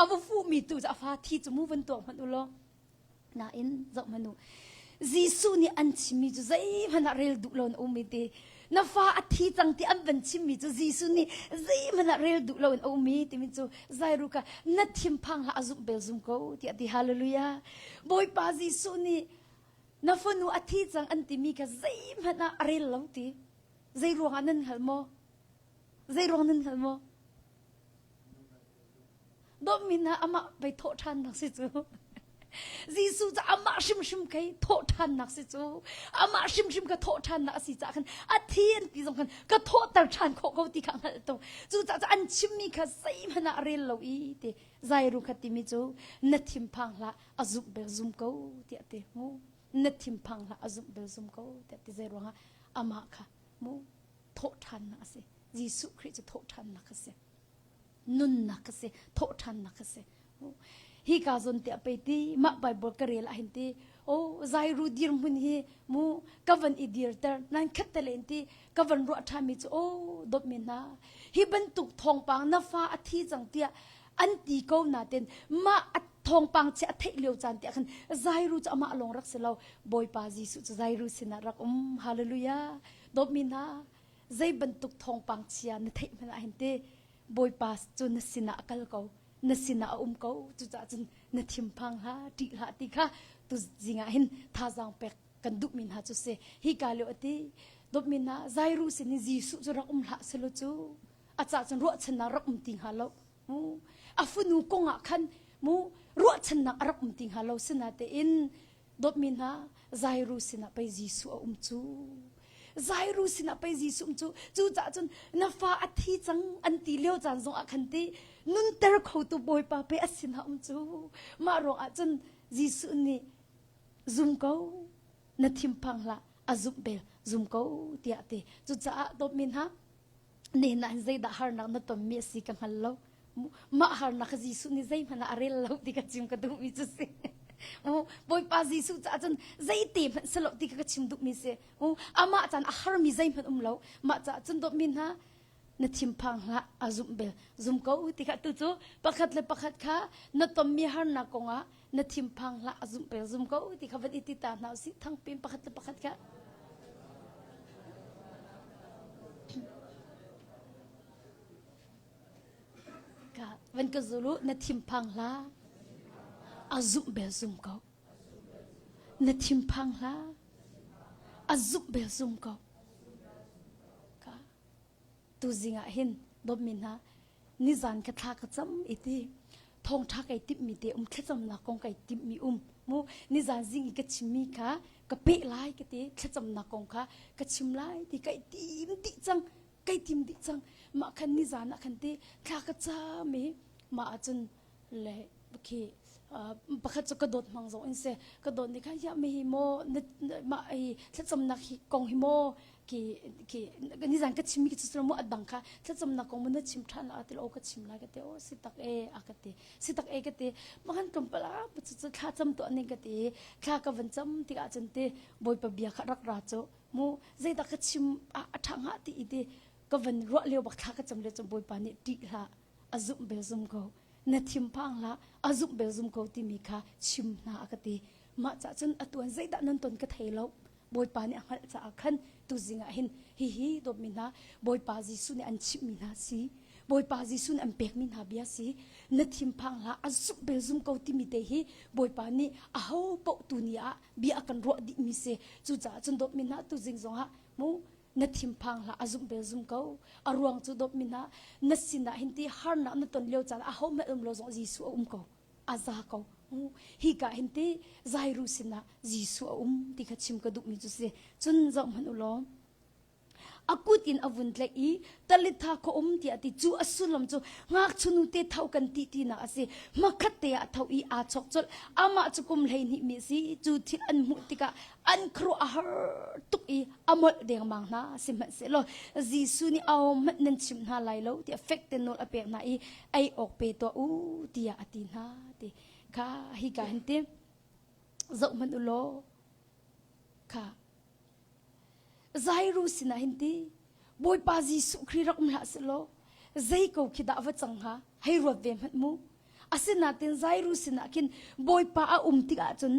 a va fuh mi tu cu a fa thi cu mu van tuak hmanh u law. Nain zoh hmanh u. Jesuh nih an chimmi cu zeihmanh ah rel duh lo in a um i ti. Na fa a thi cang ti an van chimmi cu Jesuh nih zeihmanh ah rel duh lo in a um i timi cu Zairu kha na thinphang hlah a zumh bel zum ko tiah a ti. Hallelujah. Bawipa Jesuh nih na fanu a thi cang an timi kha zeihmanh ah a rel lo ti. Zei ruangah nan hngal maw? Zei ruang nan hngal maw? Dawtmi hna amah pei thawh ṭhannak si cu. Jesuh cu amah hrimhrim kei thawh ṭhannak si cu. Amah hrimhrim ka thawh ṭhannak a si caah khan a thi an ti zong khan ka thawhter ṭhan khawh ko ti kha hngalh tung. Cucaah cu an chimmi kha zeihmanh ah a rel lo i ti Zairu kha timi cu na thinphang hlah a zumh bel zum ko tiah ti mu. Na thinphang hlah a zumh bel zum ko tiah ti zei ruangah amah kha mu thawh ṭhannak a si. Jesuh Khrih cu thawh ṭhannak a si. Nunnak a si thawhṭhannak a si. Hi ka zawn te a pei ti mah Bible ka rel ah hin ti o zairu dirhmun hi mu ka van i dirter nan khat te len ti ka van ruah ṭhanmi cu o dawtmi hna hi bantuk thawngpang na fa a thi cang tiah an ti ko natin mah a thawngpang che a theih lio caan tiah khan Zairu cu amah lawng rak si lo Bawipa Jesuh cu Zairu sinah rak um. Hallelujah. Dawtmi hna zei bantuk thawngpang chia na theih hmanh ah hin ti Bawipa cu na sinah a kal ko na sinah a um ko. Cucaah cun na thinphang hlah ṭih hlah ti kha tu zing ah hin thazaang pek kan duhmi hna cu si. Hi ka lio ati dawtmi hna Zairu sin in Jesuh cu rak um hlah selaw cu a cah cun ruahchannak rak um ti hnga lo. Mu a fanu kong ah khan mu ruahchannak a rak um ti hnga lo. Sinatein Dawtmi hna, Zairu sinah pei Jesuh a um cu. Zairu sinah pei Jesuh um cu. Cucaah cun na fa a thi cang an ti lio caan zong ah khan ti nunter khotu Bawipa pei a sinah um cu. Mah ruangah cun Jesuh nih zum ko, na thinphang hlah, a zumh bel, zum ko tiah a ti. Cucaah dawtmi hna, nihin ah hin zeidah harnak na tonmi a si ka hngal lo. Mah harnak kha Jesuh nih zeihmanh ah a rel lo ti ka chim ka duhmi cu si. Bawipa Jesuh caah cun zeite hmanh si lo ti kha ka chim duhmi si. Amah caan a harmi zeihmanh um lo. Mah caah cun dawtmi hna na thinphang hlah a zumh bel zum ko ti kha tu cu pakhat le pakhat kha na tonmi harnak kongah na thinphang hlah a zumh bel zum ko ti kha van i ti ta hna usih thangpin pakhat le pakhat kha. Ka van ka zul u na thinphang hlah a zumh bel zum ko. Na thinphang hlah a zumh bel zum ko. Ka tuzing ah hin dawtmi hna nizan ka thla ka cam i ti thawngṭha kai timhmi te um thlacamnak kong kai timhmi um mu nizan zing i ka chimmi kha ka peh lai ka ti thlacamnak kong kha ka chim lai ti kai tim dih cang kai tim dih cang. Mah khan nizan ah khan ti thla ka cam i mah ahcun le khi pakhat cu ka dawt hmang zong in si ka dawt nih khan ya mi hi maw mah hi thlacamnak hi kong hi maw ki ki nizan ka chim mi cu mu adang kha thlacamnak kong mu na chim than la ti lo ka chim lai ka ti o si tak e a ka ti si tak e ka ti mahan tlawmpal a cu thla cam to ning ka ti thla ka van cam tikah cun ti bawipa bia kha rak ra cu mu zeidah ka chim a ṭha hnga ti i ti ka van ruah lio bak thla ka cam lio cun bawipa nih ṭih hlah a zumh bel zum ko na thinphang hlah a zumh bel zum ko timi kha chim hna a ka ti. Mah cah cun atuan zeidah nan ton ka thei lo. Bawipa nih a hngalh caah khan tuzing ah hin hihi dawtmi hna Bawipa Jesuh nih an chimhmi hna si Bawipa Jesuh nih an pekmi hna bia si na thinphang hlah a zumh bel zum ko timi te hi Bawipa nih aho paoh tu ni ah bia a kan ruah dihmi si. Cucaah cun dawtmi hna tuzing zongah mu na thinphang hlah a zumh bel zum ko. A ruang cu dawtmi hna na sinah hin ti harnak na ton lio caan aho hmanh um lo zong Jesuh a um ko a za ko. Hi ka hin ti Zairu sinah Jesuh a um ti kha chim ka duhmi cu si. Cun zoh hmanh u law a kut in a vun tlaih i talitha kha um tiah ti cu a sullam cu ngakchunu te tho kan ti tinak a si. Hmakhat te ah tho i aa chok colh. Amah cu kum 12 mi a si. Cu thil an hmuh tikah an khuaruah a har tuk i a molh dengmang hna. Sihmanhsehlaw Jesuh nih ahohmanh nan chim hna lai lo tiah fek te nawl a pek hna i ei awk pe tuah u tiah a ti hna ti kha hi ka hin ti. Zoh hmanh u law. Kha Zairu sinah hin ti Bawipa Jesuh Khrih rak um hlah selaw zei ko khi dah va cang hnga hei ruat ve hmanh mu. Asinain Zairu sinah khin Bawipa a um tikah cun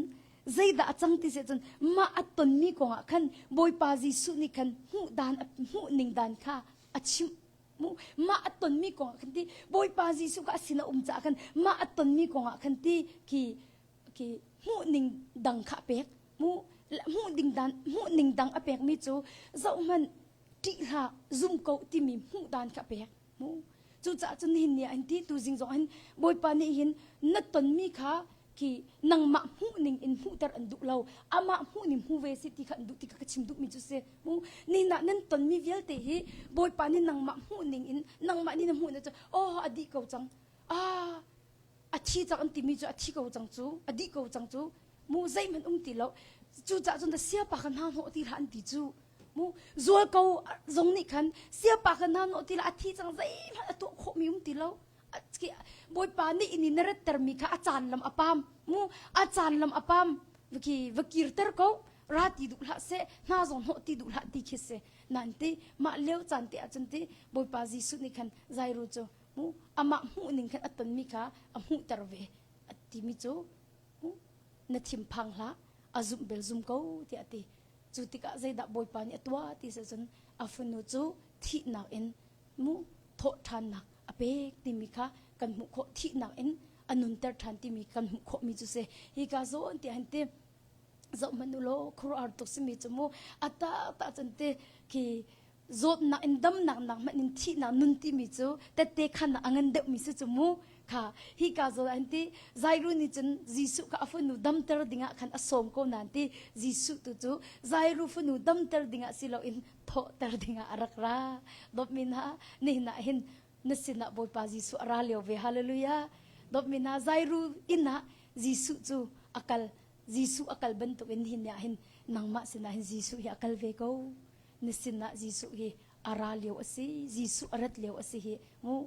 zeidah a cang ti si cun mah a tonmi kongah khan Bawipa Jesuh nih khan hmuh dan hmuh ning dan kha a chimh mu mah a tonmi kongah khan ti Bawipa Jesuh kha a sin a um caah khan mah a tonmi kongah khan ti khi khi hmuh ning dang kha a pek mu hmuh ding dan hmuh ning dang a pekmi cu zohhmanh ṭih hlah zum ko timi hmuh dan kha a pek mu cucaah cun nihin ni ah hin ti tu zing zong hin Bawipa nih hin na tonmi kha khi nangmah hmuh ning in hmuhter an duh lo amah hmuh ning hmu ve si ti kha an duh ti kha ka chim duhmi cu si mu ni na nan tonmi vialte hi Bawipa nih nangmah hmuh ning in nangmah nih na hmuh na cu oh a dih ko cang ah a thi cang an timi cu a thi ko cang cu a dih ko cang cu mu zeihmanh um ti lo cucaah cun siapa kha hna hnawh ti hlah an ti cu mu zual ko zong nih khan siapa kha hna hnawh ti lah a thi cang zeihmanh a tuah khawhmi um ti lo bawipa nih in na rattermi kha a caan lam a pam mu a caan lam a pam khi va kirter ko ra ti duh hlah seh hna zong hnawh ti duh hlah ti khi si nan ti mah lio caan te ahcun ti bawipa Jesuh nih khan Zairu cu mu amah hmuh ning khan a tonmi kha a hmuhter ve a timi cu na thinphang hlah a zumh bel zum ko tiah a ti cu tikah zeidah bawipa nih a tuah ti si cun a fanu cu thihnak in mu thawh ṭhannak a pek timi kha kan hmuh khawh thihnak in a nunter ṭhan timi kan hmuh khawhmi cu si hi ka zawn tiah hin ti zoh hmanh u law khuaruahhar tuk simi cu mu a ta cun ti khi zawtnak in damnak nak hmanh in thihnak nun timi cu tette khan a ngan deuhmi si cu mu kha hi ka zawn an ti Zairu nih cun Jesuh kha a fanu damter dingah khan a sawm ko nain ti Jesuh tu cu Zairu fanu damter dingah si loin thawhter dingah a rak ra dawtmi hna nihin ah hin na sinah Bawipa Jesuh a ra lio ve hallelujah dawtmi hna Zairu inn ah Jesuh cu a kal Jesuh a kal bantukin nihin ah hin nangmah sinah hin Jesuh hi a kal ve ko na sinah Jesuh hi a ra lio a si Jesuh a rat lio a si hi mu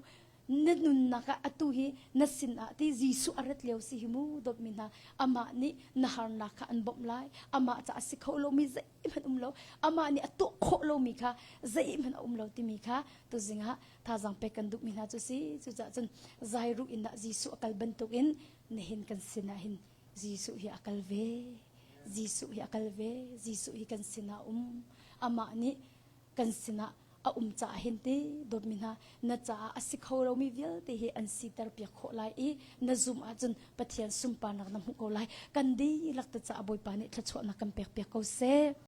na nunnak ah atu hi na sinah ti Jesuh a rat lio si hi mu dawtmi hna amah nih na harnak kha an bawmh lai amah ca a si kho lomi zeihmanh um lo amah nih a tuah khawh lomi kha zeihmanh a um lo timi kha tuzing ah thazaang pek kan duhmi hna cu si cucaah cun zairu inn ah Jesuh a kal bantukin nihin kan sinah hin Jesuh hi a kal ve Jesuh hi a kal ve Jesuh hi kan sinah um amah nih kan sinah a um caah hin ti dawtmi hna na caah a si kho lomi vialte hi an siter piak khawh lai i na zum ahcun Pathian sunparnak na hmuh ko lai kan dihlak te caah Bawipa nih thluachuahnak kan pek piak ko seh.